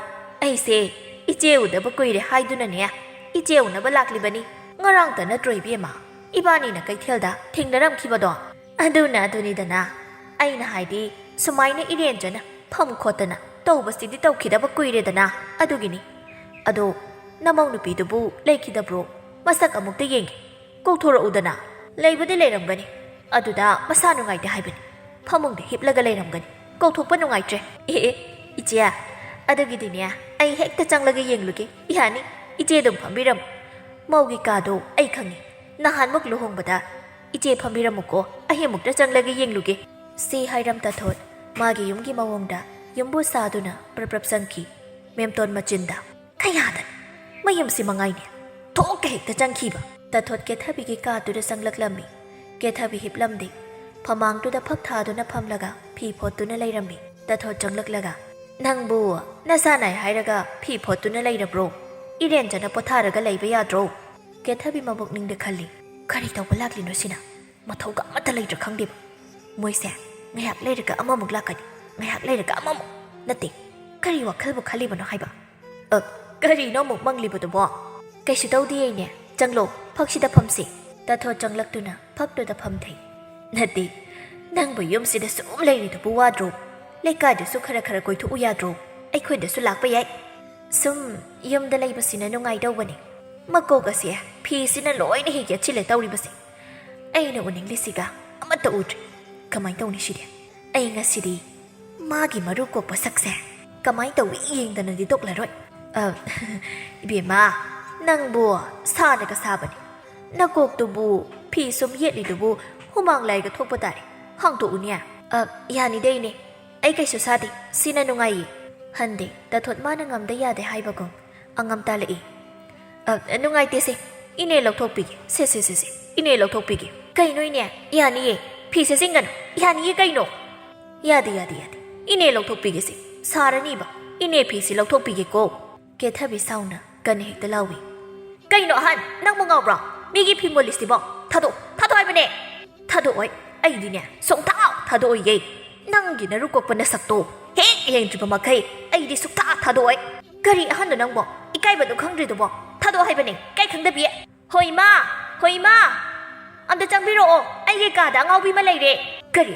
ꯑꯩꯁꯦ ꯏꯆꯦ ꯎꯗꯕ ꯀꯨꯏꯔꯦ ꯍꯥꯏꯗꯨꯅꯅꯦ ꯏꯆꯦ ꯎꯅꯕ ꯂꯥꯛꯂꯤꯕꯅꯤ꯫ ꯉꯔꯥꯡꯇ ꯅꯠꯇ꯭ꯔꯣ ꯏꯕꯦꯝꯃ ꯏꯕꯥꯅꯤꯅ ꯀꯩꯊꯦꯜꯗ ꯊꯦꯡꯅꯔꯝꯈꯤꯕꯗꯣ? ꯑꯗꯨꯅ ꯑꯗꯨꯅꯤꯗꯅ꯫ ꯑꯩꯅ ꯍꯥꯏꯗꯤ ꯁꯨꯃꯥꯏꯅ ꯏꯔꯦꯟꯖꯅ ꯐꯝ ꯈꯣꯠꯇꯅ ꯇꯧꯕꯁꯤꯗꯤ ꯇꯧꯈꯤꯗꯕ ꯀꯨꯏꯔꯦꯗꯅ, ꯑꯗꯨꯒꯤꯅꯤ꯫ ꯑꯗꯣ ꯅꯃꯧ ꯅꯨꯄꯤꯗꯨꯕꯨ ꯂꯩꯈꯤꯗꯕ꯭ꯔꯣ? ꯃꯁꯛ ꯑꯃꯨꯛꯇ ꯌꯦꯡꯒꯦ꯫ ꯀꯧꯊꯣꯔꯛꯎꯗꯅ꯫" "ꯂꯩꯕꯨꯗꯤ ꯂꯩꯔꯝꯒꯅꯤ, ꯑꯗꯨꯗ ꯃꯁꯥ ꯅꯨꯡꯉꯥꯏꯇꯦ ꯍꯥꯏꯕꯅꯤ, ꯐꯃꯨꯡꯗ ꯍꯤꯞꯂꯒ ꯂꯩꯔꯝꯒꯅꯤ꯫ ꯀꯧꯊꯣꯛꯄ ꯅꯨꯡꯉꯥꯏꯇ꯭ꯔꯦ꯫" "ꯑꯦ, ꯑꯦ, ꯏꯆꯦ, ꯑꯗꯨꯒꯤꯗꯤꯅꯦ ꯑꯩ ꯍꯦꯛꯇ ꯆꯪꯂꯒ ꯌꯦꯡꯂꯨꯒꯦ꯫ ꯌꯥꯅꯤ, ꯏꯆꯦ ꯑꯗꯨꯝ ꯐꯝꯕꯤꯔꯝꯃꯨ꯫ ꯃꯧꯒꯤ ꯀꯥꯗꯣ ꯑꯩ ꯈꯪꯉꯤ, ꯅꯍꯥꯟꯃꯨꯛ ꯂꯨꯍꯣꯡꯕꯗ꯫ ꯏꯆꯦ ꯐꯝꯕꯤꯔꯝꯃꯨꯀꯣ, ꯑꯩ ꯑꯃꯨꯛꯇ ꯆꯪꯂꯒ ꯌꯦꯡꯂꯨꯒꯦ꯫" ꯁꯤ ꯍꯥꯏꯔꯝ ꯇꯥꯊꯣꯠ ꯃꯥꯒꯤ ꯌꯨꯝꯒꯤ ꯃꯑꯣꯡꯗ ꯌꯨꯝꯕꯨ ꯁꯥꯗꯨꯅ ꯄ꯭ꯔꯞ ꯄ꯭ꯔꯞ ꯆꯪꯈꯤ꯫ ꯃꯦꯝꯇꯣꯟ ꯃꯆꯤꯟꯗ, "ꯀꯌꯥꯗꯅꯣ? ꯃꯌꯨꯝꯁꯤ ꯃꯉꯥꯏꯅꯦ꯫ ꯊꯣꯛꯀ ꯍꯦꯛꯇ ꯆꯪꯈꯤꯕ"꯫ ꯇꯥꯊꯣꯠ ꯀꯦꯊꯕꯤꯒꯤ ꯀꯥꯗꯨꯗ ꯆꯪꯂꯛꯂꯝꯃꯤ꯫ ꯀꯦꯊꯕꯤ ꯍꯤꯞꯂꯝꯗꯦ꯫ ꯐꯃꯥꯡꯗꯨꯗ ꯐꯛ ꯊꯥꯗꯨꯅ ꯐꯝꯂꯒ ꯐꯤ ꯐꯣꯠꯇꯨꯅ ꯂꯩꯔꯝꯃꯤ꯫ ꯇꯥꯊꯣꯠ ꯆꯪꯂꯛꯂꯒ, "ꯅꯪꯕꯨ ꯅꯁꯥ ꯅꯥꯏ ꯍꯥꯏꯔꯒ ꯐꯤ ꯐꯣꯠꯇꯨꯅ ꯂꯩꯔꯕ꯭ꯔꯣ? ꯏꯔꯦꯟꯖꯅ ꯄꯣꯊꯥꯔꯒ ꯂꯩꯕ ꯌꯥꯗ꯭ꯔꯣ?" ꯀꯦꯊꯕꯤ ꯃꯕꯨꯛꯅꯤꯡꯗ ꯈꯜꯂꯤ, "ꯀꯔꯤ ꯇꯧꯕ ꯂꯥꯛꯂꯤꯅꯣ ꯁꯤꯅ? ꯃꯊꯧꯒ ꯑꯃꯠꯇ ꯂꯩꯇ꯭ꯔꯥ ꯈꯪꯗꯦꯕ꯫ ꯃꯣꯏꯁꯦ ꯉꯥꯏꯍꯥꯛ ꯂꯩꯔꯒ ꯑꯃꯃꯨꯛ ꯂꯥꯛꯀꯅꯤ, ꯉꯥꯏꯍꯥꯛ ꯂꯩꯔꯒ ꯑꯃꯃꯨꯛ꯫ ꯅꯠꯇꯦ, ꯀꯔꯤ ꯋꯥꯈꯜꯕꯨ ꯈꯜꯂꯤꯕꯅꯣ ꯍꯥꯏꯕ? ꯑ, ꯀꯔꯤꯅꯣ ꯑꯃꯨꯛ ꯃꯪꯂꯤꯕꯗꯨꯕꯣ?" "ꯀꯩꯁꯨ ꯇꯧꯗꯦ ꯏꯅꯦ, ꯆꯪꯂꯣ, ꯐꯛꯁꯤꯗ ꯐꯝꯁꯤ"꯫ ꯇꯥꯊꯣꯠ ꯆꯪꯂꯛꯇꯨꯅ ꯐꯛꯇꯨꯗ ꯐꯝꯊꯩ꯫ "ꯅꯠꯇꯦ, ꯅꯪꯕꯨ ꯌꯨꯝꯁꯤꯗ ꯁꯨꯝ ꯂꯩꯔꯤꯗꯨꯕꯨ ꯋꯥꯗ꯭ꯔꯣ? ꯂꯩꯀꯥꯏꯗꯁꯨ ꯈꯔ ꯈꯔ ꯀꯣꯏꯊꯣꯛꯎ ꯌꯥꯗ꯭ꯔꯣ? ꯑꯩꯈꯣꯏꯗꯁꯨ ꯂꯥꯛꯄ ꯌꯥꯏ꯫ ꯁꯨꯝ ꯌꯨꯝꯗ ꯂꯩꯕꯁꯤꯅ ꯅꯨꯡꯉꯥꯏꯗꯧꯕꯅꯤ꯫ ꯃꯀꯣꯛ ꯑꯁꯦ ꯐꯤꯁꯤꯅ ꯂꯣꯏꯅ ꯍꯦꯛ ꯌꯦꯠꯁꯤꯜꯂꯦ ꯇꯧꯔꯤꯕꯁꯦ꯫ ꯑꯩꯅ ꯎꯅꯤꯡꯂꯤꯁꯤꯒ ꯑꯃꯠꯇ ꯎꯗ꯭ꯔꯦ꯫ ꯀꯃꯥꯏ ꯇꯧꯅꯤ ꯁꯤꯗꯤ? ꯑꯩ ꯉꯁꯤꯗꯤ ꯃꯥꯒꯤ ꯃꯔꯨ ꯀꯣꯛꯄ ꯁꯛꯁꯦ ꯀꯃꯥꯏ ꯇꯧꯏ ꯌꯦꯡꯗꯅꯗꯤ ꯇꯣꯛꯂꯔꯣꯏ꯫ ꯑ, ꯏꯕꯦꯝꯃ, ꯅꯪꯕꯨ ꯁꯥꯅꯒ ꯁꯥꯕꯅꯤ꯫ ꯅꯀꯣꯛꯇꯨꯕꯨ, ꯐꯤ ꯁꯨꯝ ꯌꯦꯠꯂꯤꯗꯨꯕꯨ ꯍꯨꯃꯥꯡ ꯂꯥꯏꯒ ꯊꯣꯛꯄ ꯇꯥꯔꯦ꯫ ꯍꯥꯡꯗꯣꯛꯎꯅꯦ꯫ ꯑ, ꯌꯥꯅꯤꯗ ꯏꯅꯦ꯫ ꯑꯩ ꯀꯩꯁꯨ ꯁꯥꯗꯦ꯫ ꯁꯤꯅ ꯅꯨꯡꯉꯥꯏꯌꯦ꯫ ꯍꯟꯗꯦ, ꯇꯥꯊꯣꯠ ꯃꯥꯅ ꯉꯝꯗ ꯌꯥꯗꯦ ꯍꯥꯏꯕꯒꯨꯝ ꯑꯉꯝ ꯇꯥꯜꯂꯛꯏ꯫ "ꯑ, ꯅꯨꯡꯉꯥꯏꯇꯦꯁꯦ꯫ ꯏꯅꯦ ꯂꯧꯊꯣꯛꯄꯤꯒꯦ꯫ ꯁꯦ, ꯁꯦ, ꯁꯦ, ꯁꯦ꯫ ꯏꯅꯦ ꯂꯧꯊꯣꯛꯄꯤꯒꯦ꯫ ꯀꯩꯅꯣ ꯏꯅꯦ? ꯌꯥꯅꯤꯌꯦ꯫ ꯐꯤ ꯁꯦꯠꯆꯤꯟꯒꯅꯨ꯫ ꯌꯥꯅꯤꯌꯦ ꯀꯩꯅꯣ?" "ꯌꯥꯗꯦ, ꯌꯥꯗꯦ, ꯌꯥꯗꯦ꯫ ꯏꯅꯦ ꯂꯧꯊꯣꯛꯄꯤꯒꯦꯁꯦ꯫ ꯁꯥꯔꯅꯤꯕ꯫ ꯏꯅꯦ ꯐꯤꯁꯤ ꯂꯧꯊꯣꯛꯄꯤꯒꯦꯀꯣ"꯫ ꯀꯦꯊꯕꯤ ꯁꯥꯎꯅ ꯀꯟꯅ ꯍꯦꯛꯇ ꯂꯥꯎꯏ꯫ "ꯀꯩꯅꯣ ꯑꯍꯟ? ꯅꯪꯕꯨ ꯉꯥꯎꯕ꯭ꯔꯣ? ꯃꯤꯒꯤ ꯐꯤ ꯃꯣꯜꯂꯤꯁꯤꯕꯣ? ꯊꯥꯗꯣꯛ, ꯊꯥꯗꯣꯛ ꯍꯥꯏꯕꯅꯦ!" "ꯊꯥꯗꯣꯛꯑꯣꯏ꯫ ꯑꯩꯗꯤꯅꯦ, ꯁꯨꯡꯊꯥ ꯊꯥꯗꯣꯛꯑꯣꯏꯌꯦ꯫ ꯅꯪꯒꯤ ꯅꯔꯨ ꯀꯣꯛꯄ ꯅꯁꯛꯇꯣ ꯍꯦꯛ ꯌꯦꯡꯗ꯭ꯔꯤꯕ ꯃꯈꯩ ꯑꯩꯗꯤ ꯁꯨꯡꯊꯥ ꯊꯥꯗꯣꯛꯑꯣꯏ"꯫ "ꯀꯔꯤ ꯑꯍꯟꯅꯣ ꯅꯪꯕꯣ? ꯏꯀꯥꯏꯕꯗꯣ ꯈꯪꯗ꯭ꯔꯤꯗꯨꯕꯣ? ꯊꯥꯗꯣꯛꯑꯣ ꯍꯥꯏꯕꯅꯦ, ꯏꯀꯥꯏ ꯈꯪꯗꯕꯤ!" "ꯍꯣꯏ ꯏꯃꯥ! ꯍꯣꯏ ꯏꯃꯥ! ꯑꯝꯇ ꯆꯪꯕꯤꯔꯛꯑꯣ, ꯑꯩꯒꯤ ꯀꯥꯗ ꯑꯉꯥꯎꯕꯤ ꯑꯃ ꯂꯩꯔꯦ"꯫ "ꯀꯔꯤ?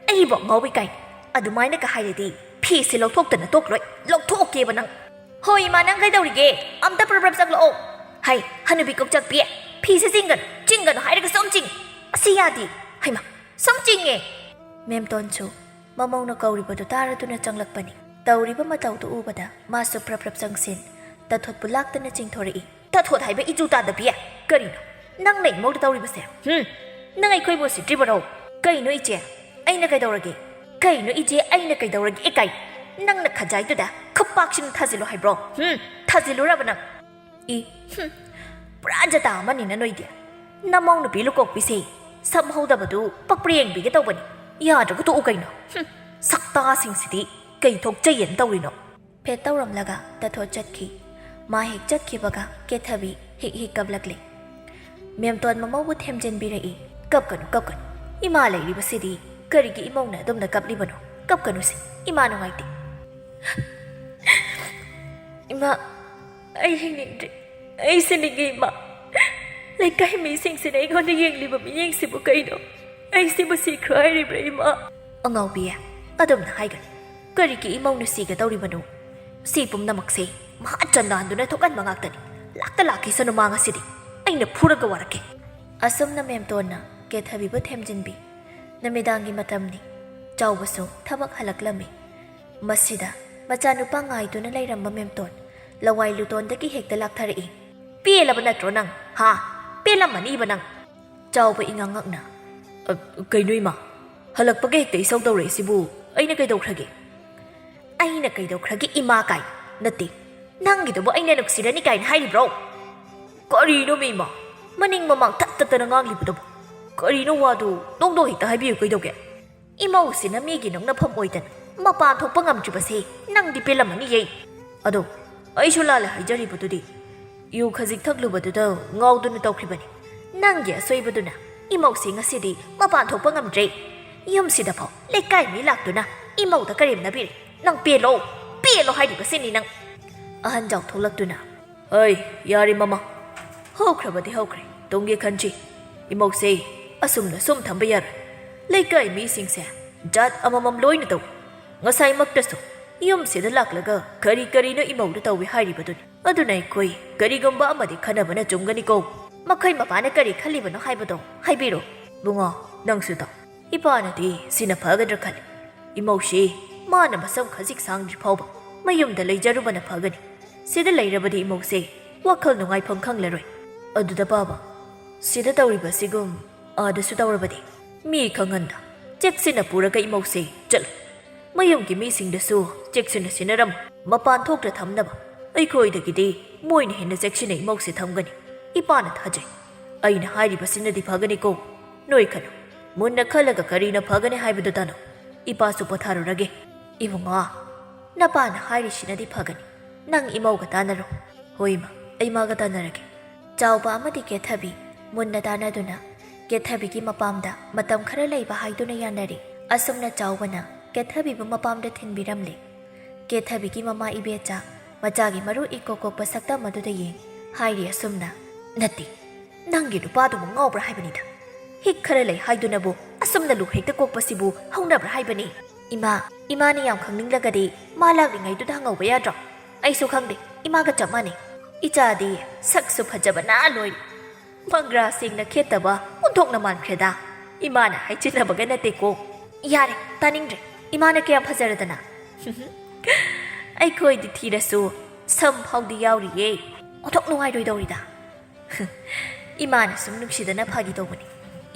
ꯑꯩꯕꯨ ꯑꯉꯥꯎꯕꯤ ꯀꯥꯏꯅ? ꯑꯗꯨꯃꯥꯏꯅꯒ ꯍꯥꯏꯔꯗꯤ ꯐꯤꯁꯦ ꯂꯧꯊꯣꯛꯇꯅ ꯇꯣꯛꯂꯣꯏ, ꯂꯧꯊꯣꯛꯀꯦꯕ ꯅꯪ"꯫ "ꯍꯣꯏ ꯏꯃꯥ, ꯅꯪ ꯀꯩꯗꯧꯔꯤꯒꯦ? ꯑꯝꯇ ꯄ꯭ꯔꯞ ꯄ꯭ꯔꯞ ꯆꯪꯂꯛꯑꯣ"꯫ "ꯍꯩ, ꯍꯅꯨꯕꯤ ꯀꯣꯛꯆꯛꯄꯤ, ꯐꯤꯁꯦ ꯆꯤꯡꯒꯅꯨ, ꯆꯤꯡꯒꯅꯨ ꯍꯥꯏꯔꯒ ꯁꯨꯝ ꯆꯤꯡ꯫ ꯑꯁꯤ ꯌꯥꯗꯦ꯫ ꯍꯩꯃꯥ, ꯁꯨꯝ ꯆꯤꯡꯉꯦ"꯫ ꯃꯦꯝꯇꯣꯟꯁꯨ ꯃꯃꯧꯅ ꯀꯧꯔꯤꯕꯗꯨ ꯇꯥꯔꯗꯨꯅ ꯆꯪꯂꯛꯄꯅꯤ꯫ ꯇꯧꯔꯤꯕ ꯃꯇꯧꯗꯨ ꯎꯕꯗ ꯃꯥꯁꯨ ꯄ꯭ꯔꯞ ꯄ꯭ꯔꯞ ꯆꯪꯁꯤꯟ, ꯇꯥꯊꯣꯠꯄꯨ ꯂꯥꯛꯇꯅ ꯆꯤꯡꯊꯣꯔꯛꯏ꯫ "ꯇꯥꯊꯣꯠ ꯍꯥꯏꯕ ꯏꯇꯨ ꯇꯥꯗꯕꯤ! ꯀꯔꯤꯅꯣ ꯅꯪꯅ ꯏꯃꯧꯗ ꯇꯧꯔꯤꯕꯁꯦ? ꯍꯨꯝ? ꯅꯪ ꯑꯩꯈꯣꯏꯕꯨ ꯎꯁꯤꯠꯇ꯭ꯔꯤꯕꯔꯣ?" "ꯀꯩꯅꯣ ꯏꯆꯦ? ꯑꯩꯅ ꯀꯩꯗꯧꯔꯒꯦ? ꯀꯩꯅꯣ ꯏꯆꯦ, ꯑꯩꯅ ꯀꯩꯗꯧꯔꯒꯦ? ꯏꯀꯥꯏ! ꯅꯪꯅ ꯈꯖꯥꯏꯗꯨꯗ ꯈꯨꯄꯥꯛꯁꯤꯡ ꯊꯥꯖꯤꯜꯂꯣ ꯍꯥꯏꯕ꯭ꯔꯣ? ꯍꯨꯝ, ꯊꯥꯖꯤꯜꯂꯨꯔꯕ ꯅꯪ? ꯏ, ꯍꯨꯝ, ꯄꯨꯔꯥ ꯖꯇꯥ ꯑꯃꯅꯤꯅ ꯅꯣꯏꯗꯤ꯫ ꯅꯃꯧ ꯅꯨꯄꯤ ꯂꯨꯀꯣꯛꯄꯤꯁꯦ ꯁꯝ ꯍꯧꯗꯕꯗꯨ ꯄꯛꯄ꯭ꯔꯥ ꯌꯦꯡꯕꯤꯒꯦ ꯇꯧꯕꯅꯤ꯫ ꯌꯥꯗ꯭ꯔꯒ ꯇꯣꯛꯎ ꯀꯩꯅꯣ꯫ ꯍꯨꯝ, ꯁꯛꯇꯥꯁꯤꯡꯁꯤꯗꯤ ꯀꯩ ꯊꯣꯛꯆꯩꯌꯦꯅ ꯇꯧꯔꯤꯅꯣ? ꯐꯦꯠ ꯇꯧꯔꯝꯂꯒ ꯇꯥꯊꯣꯠ ꯆꯠꯈꯤ꯫ ꯃꯥ ꯍꯦꯛ ꯆꯠꯈꯤꯕꯒ ꯀꯦꯊꯕꯤ ꯍꯤꯛ ꯍꯤꯛ ꯀꯞꯂꯛꯂꯦ꯫ ꯃꯦꯝꯇꯣꯟ ꯃꯃꯧꯕꯨ ꯊꯦꯝꯖꯤꯟꯕꯤꯔꯛꯏ꯫ "ꯀꯞꯀꯅꯨ, ꯀꯞꯀꯅꯨ꯫ ꯏꯃꯥ ꯂꯩꯔꯤꯕꯁꯤꯗꯤ ꯀꯔꯤꯒꯤ ꯏꯃꯧꯅ ꯑꯗꯨꯝꯅ ꯀꯞꯂꯤꯕꯅꯣ? ꯀꯞꯀꯅꯨꯁꯦ, ꯏꯃꯥ ꯅꯨꯡꯉꯥꯏꯇꯦ꯫" "ꯏꯃꯥ, ꯑꯩ ꯍꯤꯡꯅꯤꯡꯗ꯭ꯔꯦ꯫ ꯑꯩ ꯁꯤꯅꯤꯡꯉꯤ, ꯏꯃꯥ꯫ ꯂꯩꯀꯥꯏ ꯃꯤꯁꯤꯡꯁꯤꯅ ꯑꯩꯉꯣꯟꯗ ꯌꯦꯡꯂꯤꯕ ꯃꯤꯠꯌꯦꯡꯁꯤꯕꯨ ꯀꯩꯅꯣ? ꯑꯩ ꯁꯤꯕꯨ ꯁꯤꯈ꯭ꯔꯣ ꯍꯥꯏꯔꯤꯕ꯭ꯔꯥ, ꯏꯃꯥ?" "ꯑꯉꯥꯎꯕꯤ, ꯑꯗꯨꯝꯅ ꯍꯥꯏꯒꯅꯨ꯫ ꯀꯔꯤꯒꯤ ꯏꯃꯧꯅ ꯁꯤꯒꯗꯧꯔꯤꯕꯅꯣ? ꯁꯤ ꯄꯨꯝꯅꯃꯛꯁꯦ ꯃꯍꯥꯆꯟꯗ ꯍꯟꯗꯨꯅ ꯊꯣꯛꯍꯟꯕ ꯉꯥꯛꯇꯅꯤ꯫ ꯂꯥꯛꯇ ꯂꯥꯛꯈꯤꯁꯅꯨ ꯃꯥ ꯉꯁꯤꯗꯤ꯫ ꯑꯩꯅ ꯐꯨꯔꯒ ꯋꯥꯔꯛꯀꯦ꯫" ꯑꯁꯨꯝꯅ ꯃꯦꯝꯇꯣꯟꯅ ꯀꯦꯊꯕꯤꯕꯨ ꯊꯦꯝꯖꯤꯟꯕꯤ꯫ ꯅꯨꯃꯤꯗꯥꯡꯒꯤ ꯃꯇꯝꯅꯤ꯫ ꯆꯥꯎꯕꯁꯨ ꯊꯕꯛ ꯍꯜꯂꯛꯂꯝꯃꯤ꯫ ꯃꯁꯤꯗ ꯃꯆꯥꯅꯨꯄꯥ ꯉꯥꯏꯗꯨꯅ ꯂꯩꯔꯝꯕ ꯃꯦꯝꯇꯣꯟ ꯂꯋꯥꯏ ꯂꯨꯇꯣꯟꯗꯒꯤ ꯍꯦꯛꯇ ꯂꯥꯛꯊꯔꯛꯏ꯫ "ꯄꯦꯜꯂꯕ ꯅꯠꯇ꯭ꯔꯣ ꯅꯪ? ꯍꯥ? ꯄꯦꯜꯂꯝꯃꯅꯤꯕ ꯅꯪ?" ꯆꯥꯎꯕ ꯏꯉꯥꯡ ꯉꯛꯅ, "ꯑ, ꯀꯩꯅꯣ ꯏꯃꯥ? ꯍꯜꯂꯛꯄꯒ ꯍꯦꯛꯇ ꯏꯁꯧ ꯇꯧꯔꯛꯏꯁꯤꯕꯨ ꯑꯩꯅ ꯀꯩꯗꯧꯈ꯭ꯔꯒꯦ?" "ꯑꯩꯅ ꯀꯩꯗꯧꯈ꯭ꯔꯒꯦ ꯏꯃꯥ ꯀꯥꯏ? ꯅꯠꯇꯦ, ꯅꯪꯒꯤꯗꯨꯕꯨ ꯑꯩꯅ ꯅꯨꯡꯁꯤꯔꯅꯤ ꯀꯥꯏꯅ ꯍꯥꯏꯔꯤꯕ꯭ꯔꯣ?" "ꯀꯔꯤꯅꯣ ꯃꯤ ꯏꯃꯥ? ꯃꯅꯤꯡ ꯃꯃꯥꯡ ꯊꯠ ꯇꯠꯇꯅ ꯉꯥꯡꯂꯤꯕꯗꯨꯕꯨ? ꯀꯔꯤꯅꯣ ꯋꯥꯗꯨ ꯗꯣꯡ ꯗꯣꯡ ꯍꯦꯛꯇ ꯍꯥꯏꯕꯤꯌꯨ ꯀꯩꯗꯧꯒꯦ?" "ꯏꯃꯧꯁꯤꯅ ꯃꯤꯒꯤ ꯅꯣꯛꯅꯐꯝ ꯑꯣꯏꯗꯅ ꯃꯄꯥꯟ ꯊꯣꯛꯄ ꯉꯝꯗ꯭ꯔꯤꯕꯁꯦ ꯅꯪꯗꯤ ꯄꯦꯜꯂꯝꯃꯅꯤꯌꯦ꯫ ꯑꯗꯣ ꯑꯩꯁꯨ ꯂꯥꯜꯂꯦ ꯍꯥꯏꯖꯔꯤꯕꯗꯨꯗꯤ꯫ ꯌꯨ ꯈꯖꯤꯛ ꯊꯛꯂꯨꯕꯗꯨꯗ ꯉꯥꯎꯗꯨꯅ ꯇꯧꯈꯤꯕꯅꯤ꯫ ꯅꯪꯒꯤ ꯑꯁꯣꯏꯕꯗꯨꯅ ꯏꯃꯧꯁꯤ ꯉꯁꯤꯗꯤ ꯃꯄꯥꯟ ꯊꯣꯛꯄ ꯉꯝꯗ꯭ꯔꯦ꯫ ꯌꯨꯝꯁꯤꯗ ꯐꯥꯎ ꯂꯩꯀꯥꯏ ꯃꯤ ꯂꯥꯛꯇꯨꯅ ꯏꯃꯧꯗ ꯀꯔꯦꯝꯅꯕꯤꯔꯦ꯫ ꯅꯪ ꯄꯦꯜꯂꯣ, ꯄꯦꯜꯂꯣ ꯍꯥꯏꯔꯤꯕꯁꯤꯅꯤ ꯅꯪ꯫" ꯑꯍꯟ ꯖꯥꯎ ꯊꯣꯛꯂꯛꯇꯨꯅ, "ꯍꯩ, ꯌꯥꯔꯦ ꯃꯃꯥ꯫ ꯍꯧꯈ꯭ꯔꯕꯗꯤ ꯍꯧꯈ꯭ꯔꯦ꯫ ꯇꯨꯡꯒꯤ ꯈꯟꯁꯤ꯫ ꯏꯃꯧꯁꯦ ꯑꯁꯨꯝꯅ ꯁꯨꯝ ꯊꯝꯕ ꯌꯥꯔꯣꯏ꯫ ꯂꯩꯀꯥꯏ ꯃꯤꯁꯤꯡꯁꯦ ꯖꯥꯠ ꯑꯃꯃꯝ ꯂꯣꯏꯅ ꯇꯧꯏ꯫ ꯉꯁꯥꯏꯃꯛꯇꯁꯨ ꯌꯨꯝꯁꯤꯗ ꯂꯥꯛꯂꯒ ꯀꯔꯤ ꯀꯔꯤꯅꯣ ꯏꯃꯧꯗ ꯇꯧꯏ ꯍꯥꯏꯔꯤꯕꯗꯨꯅꯤ꯫ ꯑꯗꯨꯅ ꯑꯩꯈꯣꯏ ꯀꯔꯤꯒꯨꯝꯕ ꯑꯃꯗꯤ ꯈꯟꯅꯕꯅ ꯆꯨꯝꯒꯅꯤꯀꯣ꯫ ꯃꯈꯣꯏ ꯃꯄꯥꯅ ꯀꯔꯤ ꯈꯜꯂꯤꯕꯅꯣ ꯍꯥꯏꯕꯗꯣ ꯍꯥꯏꯕꯤꯔꯣ꯫ ꯕꯨꯡꯉꯣ, ꯅꯪꯁꯨ ꯇꯥꯎ꯫ ꯏꯄꯥꯅꯗꯤ ꯁꯤꯅ ꯐꯒꯗ꯭ꯔꯥ ꯈꯜꯂꯤ꯫ ꯏꯃꯧꯁꯤ ꯃꯥꯅ ꯃꯁꯝ ꯈꯖꯤꯛ ꯁꯥꯡꯗ꯭ꯔꯤ ꯐꯥꯎꯕ ꯃꯌꯨꯝꯗ ꯂꯩꯖꯔꯨꯕꯅ ꯐꯒꯅꯤ꯫ ꯁꯤꯗ ꯂꯩꯔꯕꯗꯤ ꯏꯃꯧꯁꯦ ꯋꯥꯈꯜ ꯅꯨꯡꯉꯥꯏꯐꯝ ꯈꯪꯂꯔꯣꯏ꯫ ꯑꯗꯨꯗ ꯄꯥꯕ, ꯁꯤꯗ ꯇꯧꯔꯤꯕ ꯑꯁꯤꯒꯨꯝ ꯑꯥꯗꯁꯨ ꯇꯧꯔꯕꯗꯤ ꯃꯤ ꯈꯪꯍꯟꯗ ꯆꯦꯛꯁꯤꯟꯅ ꯄꯨꯔꯒ ꯏꯃꯧꯁꯦ ꯆꯠꯂꯨ꯫ ꯃꯌꯨꯝꯒꯤ ꯃꯤꯁꯤꯡꯗꯁꯨ ꯆꯦꯛꯁꯤꯟꯅ ꯁꯤꯟꯅꯔꯝꯃꯨ꯫ ꯃꯄꯥꯟ ꯊꯣꯛꯇ ꯊꯝꯅꯕ ꯑꯩꯈꯣꯏꯗꯒꯤꯗꯤ ꯃꯣꯏꯅ ꯍꯦꯟꯅ ꯆꯦꯛꯁꯤꯟꯅ ꯏꯃꯧꯁꯦ ꯊꯝꯒꯅꯤ꯫ ꯏꯄꯥꯅ ꯊꯥꯖꯩ꯫ ꯑꯩꯅ ꯍꯥꯏꯔꯤꯕꯁꯤꯅꯗꯤ ꯐꯒꯅꯤꯀꯣ꯫ ꯅꯣꯏ ꯈꯜꯂꯨ꯫ ꯃꯨꯟꯅ ꯈꯜꯂꯒ ꯀꯔꯤꯅ ꯐꯒꯅꯤ ꯍꯥꯏꯕꯗꯨ ꯇꯥꯅꯧ꯫ ꯏꯄꯥꯁꯨ ꯄꯣꯊꯥꯔꯨꯔꯒꯦ꯫ ꯏꯕꯨꯡꯉꯣ, ꯅꯄꯥꯅ ꯍꯥꯏꯔꯤꯁꯤꯅꯗꯤ ꯐꯒꯅꯤ꯫ ꯅꯪ ꯏꯃꯧꯒ ꯇꯥꯟꯅꯔꯣ꯫ ꯍꯣꯏ ꯏꯃꯥ, ꯑꯩ ꯏꯃꯥꯒ ꯇꯥꯟꯅꯔꯒꯦ꯫ ꯆꯥꯎꯕ ꯑꯃꯗꯤ ꯀꯦꯊꯕꯤ ꯃꯨꯟꯅ ꯇꯥꯟꯅꯗꯨꯅ ꯀꯦꯊꯕꯤꯒꯤ ꯃꯄꯥꯝꯗ ꯃꯇꯝ ꯈꯔ ꯂꯩꯕ ꯍꯥꯏꯗꯨꯅ ꯌꯥꯅꯔꯦ꯫ ꯑꯁꯨꯝꯅ ꯆꯥꯎꯕꯅ ꯀꯦꯊꯕꯤꯕꯨ ꯃꯄꯥꯝꯗ ꯊꯤꯟꯕꯤꯔꯝꯂꯦ꯫ ꯀꯦꯊꯕꯤꯒꯤ ꯃꯃꯥ ꯏꯕꯦꯆꯥ ꯃꯆꯥꯒꯤ ꯃꯔꯨ ꯏꯀꯣꯛ ꯀꯣꯛꯄ ꯁꯛꯇꯝ ꯑꯗꯨꯗ ꯌꯦꯡ ꯍꯥꯏꯔꯤ ꯑꯁꯨꯝꯅ, "ꯅꯠꯇꯦ, ꯅꯪꯒꯤ ꯅꯨꯄꯥꯗꯨꯕꯨ ꯉꯥꯎꯕ꯭ꯔꯥ ꯍꯥꯏꯕꯅꯤꯗ꯫ ꯍꯤꯛ ꯈꯔ ꯂꯩ ꯍꯥꯏꯗꯨꯅꯕꯨ ꯑꯁꯨꯝꯅ ꯂꯨ ꯍꯦꯛꯇ ꯀꯣꯛꯄꯁꯤꯕꯨ ꯍꯧꯅꯕ꯭ꯔꯥ ꯍꯥꯏꯕꯅꯤ?" "ꯏꯃꯥ, ꯏꯃꯥꯅ ꯌꯥꯝ ꯈꯪꯅꯤꯡꯂꯒꯗꯤ ꯃꯥ ꯂꯥꯛꯂꯤꯉꯩꯗꯨꯗ ꯍꯪꯍꯧꯕ ꯌꯥꯗ꯭ꯔꯣ? ꯑꯩꯁꯨ ꯈꯪꯗꯦ, ꯏꯃꯥꯒ ꯆꯞ ꯃꯥꯟꯅꯩ꯫ ꯏꯆꯥꯗꯤ ꯁꯛꯁꯨ ꯐꯖꯕꯅ ꯂꯣꯏꯔꯦ꯫ ꯃꯪꯒ꯭ꯔꯥ ꯁꯦꯡꯅ ꯈꯦꯠꯇꯕ ꯑꯣꯟꯊꯣꯛꯅ ꯃꯥꯟꯈ꯭ꯔꯦꯗ꯫ ꯏꯃꯥꯅ ꯍꯥꯏꯖꯤꯟꯅꯕꯒ ꯅꯠꯇꯦꯀꯣ꯫" "ꯌꯥꯔꯦ, ꯇꯥꯅꯤꯡꯗ꯭ꯔꯦ꯫ ꯏꯃꯥꯅ ꯀꯌꯥꯝ ꯐꯖꯔꯗꯅ?" "ꯑꯩꯈꯣꯏꯗꯤ ꯊꯤꯔꯁꯨ ꯁꯝ ꯐꯥꯎꯗꯤ ꯌꯥꯎꯔꯤꯌꯦ꯫ ꯑꯣꯟꯊꯣꯛ ꯅꯨꯡꯉꯥꯏꯔꯣꯏꯗꯧꯔꯤꯗ꯫" "ꯏꯃꯥꯅ ꯁꯨꯝ ꯅꯨꯡꯁꯤꯗꯅ ꯐꯥꯒꯤ ꯇꯧꯕꯅꯤ꯫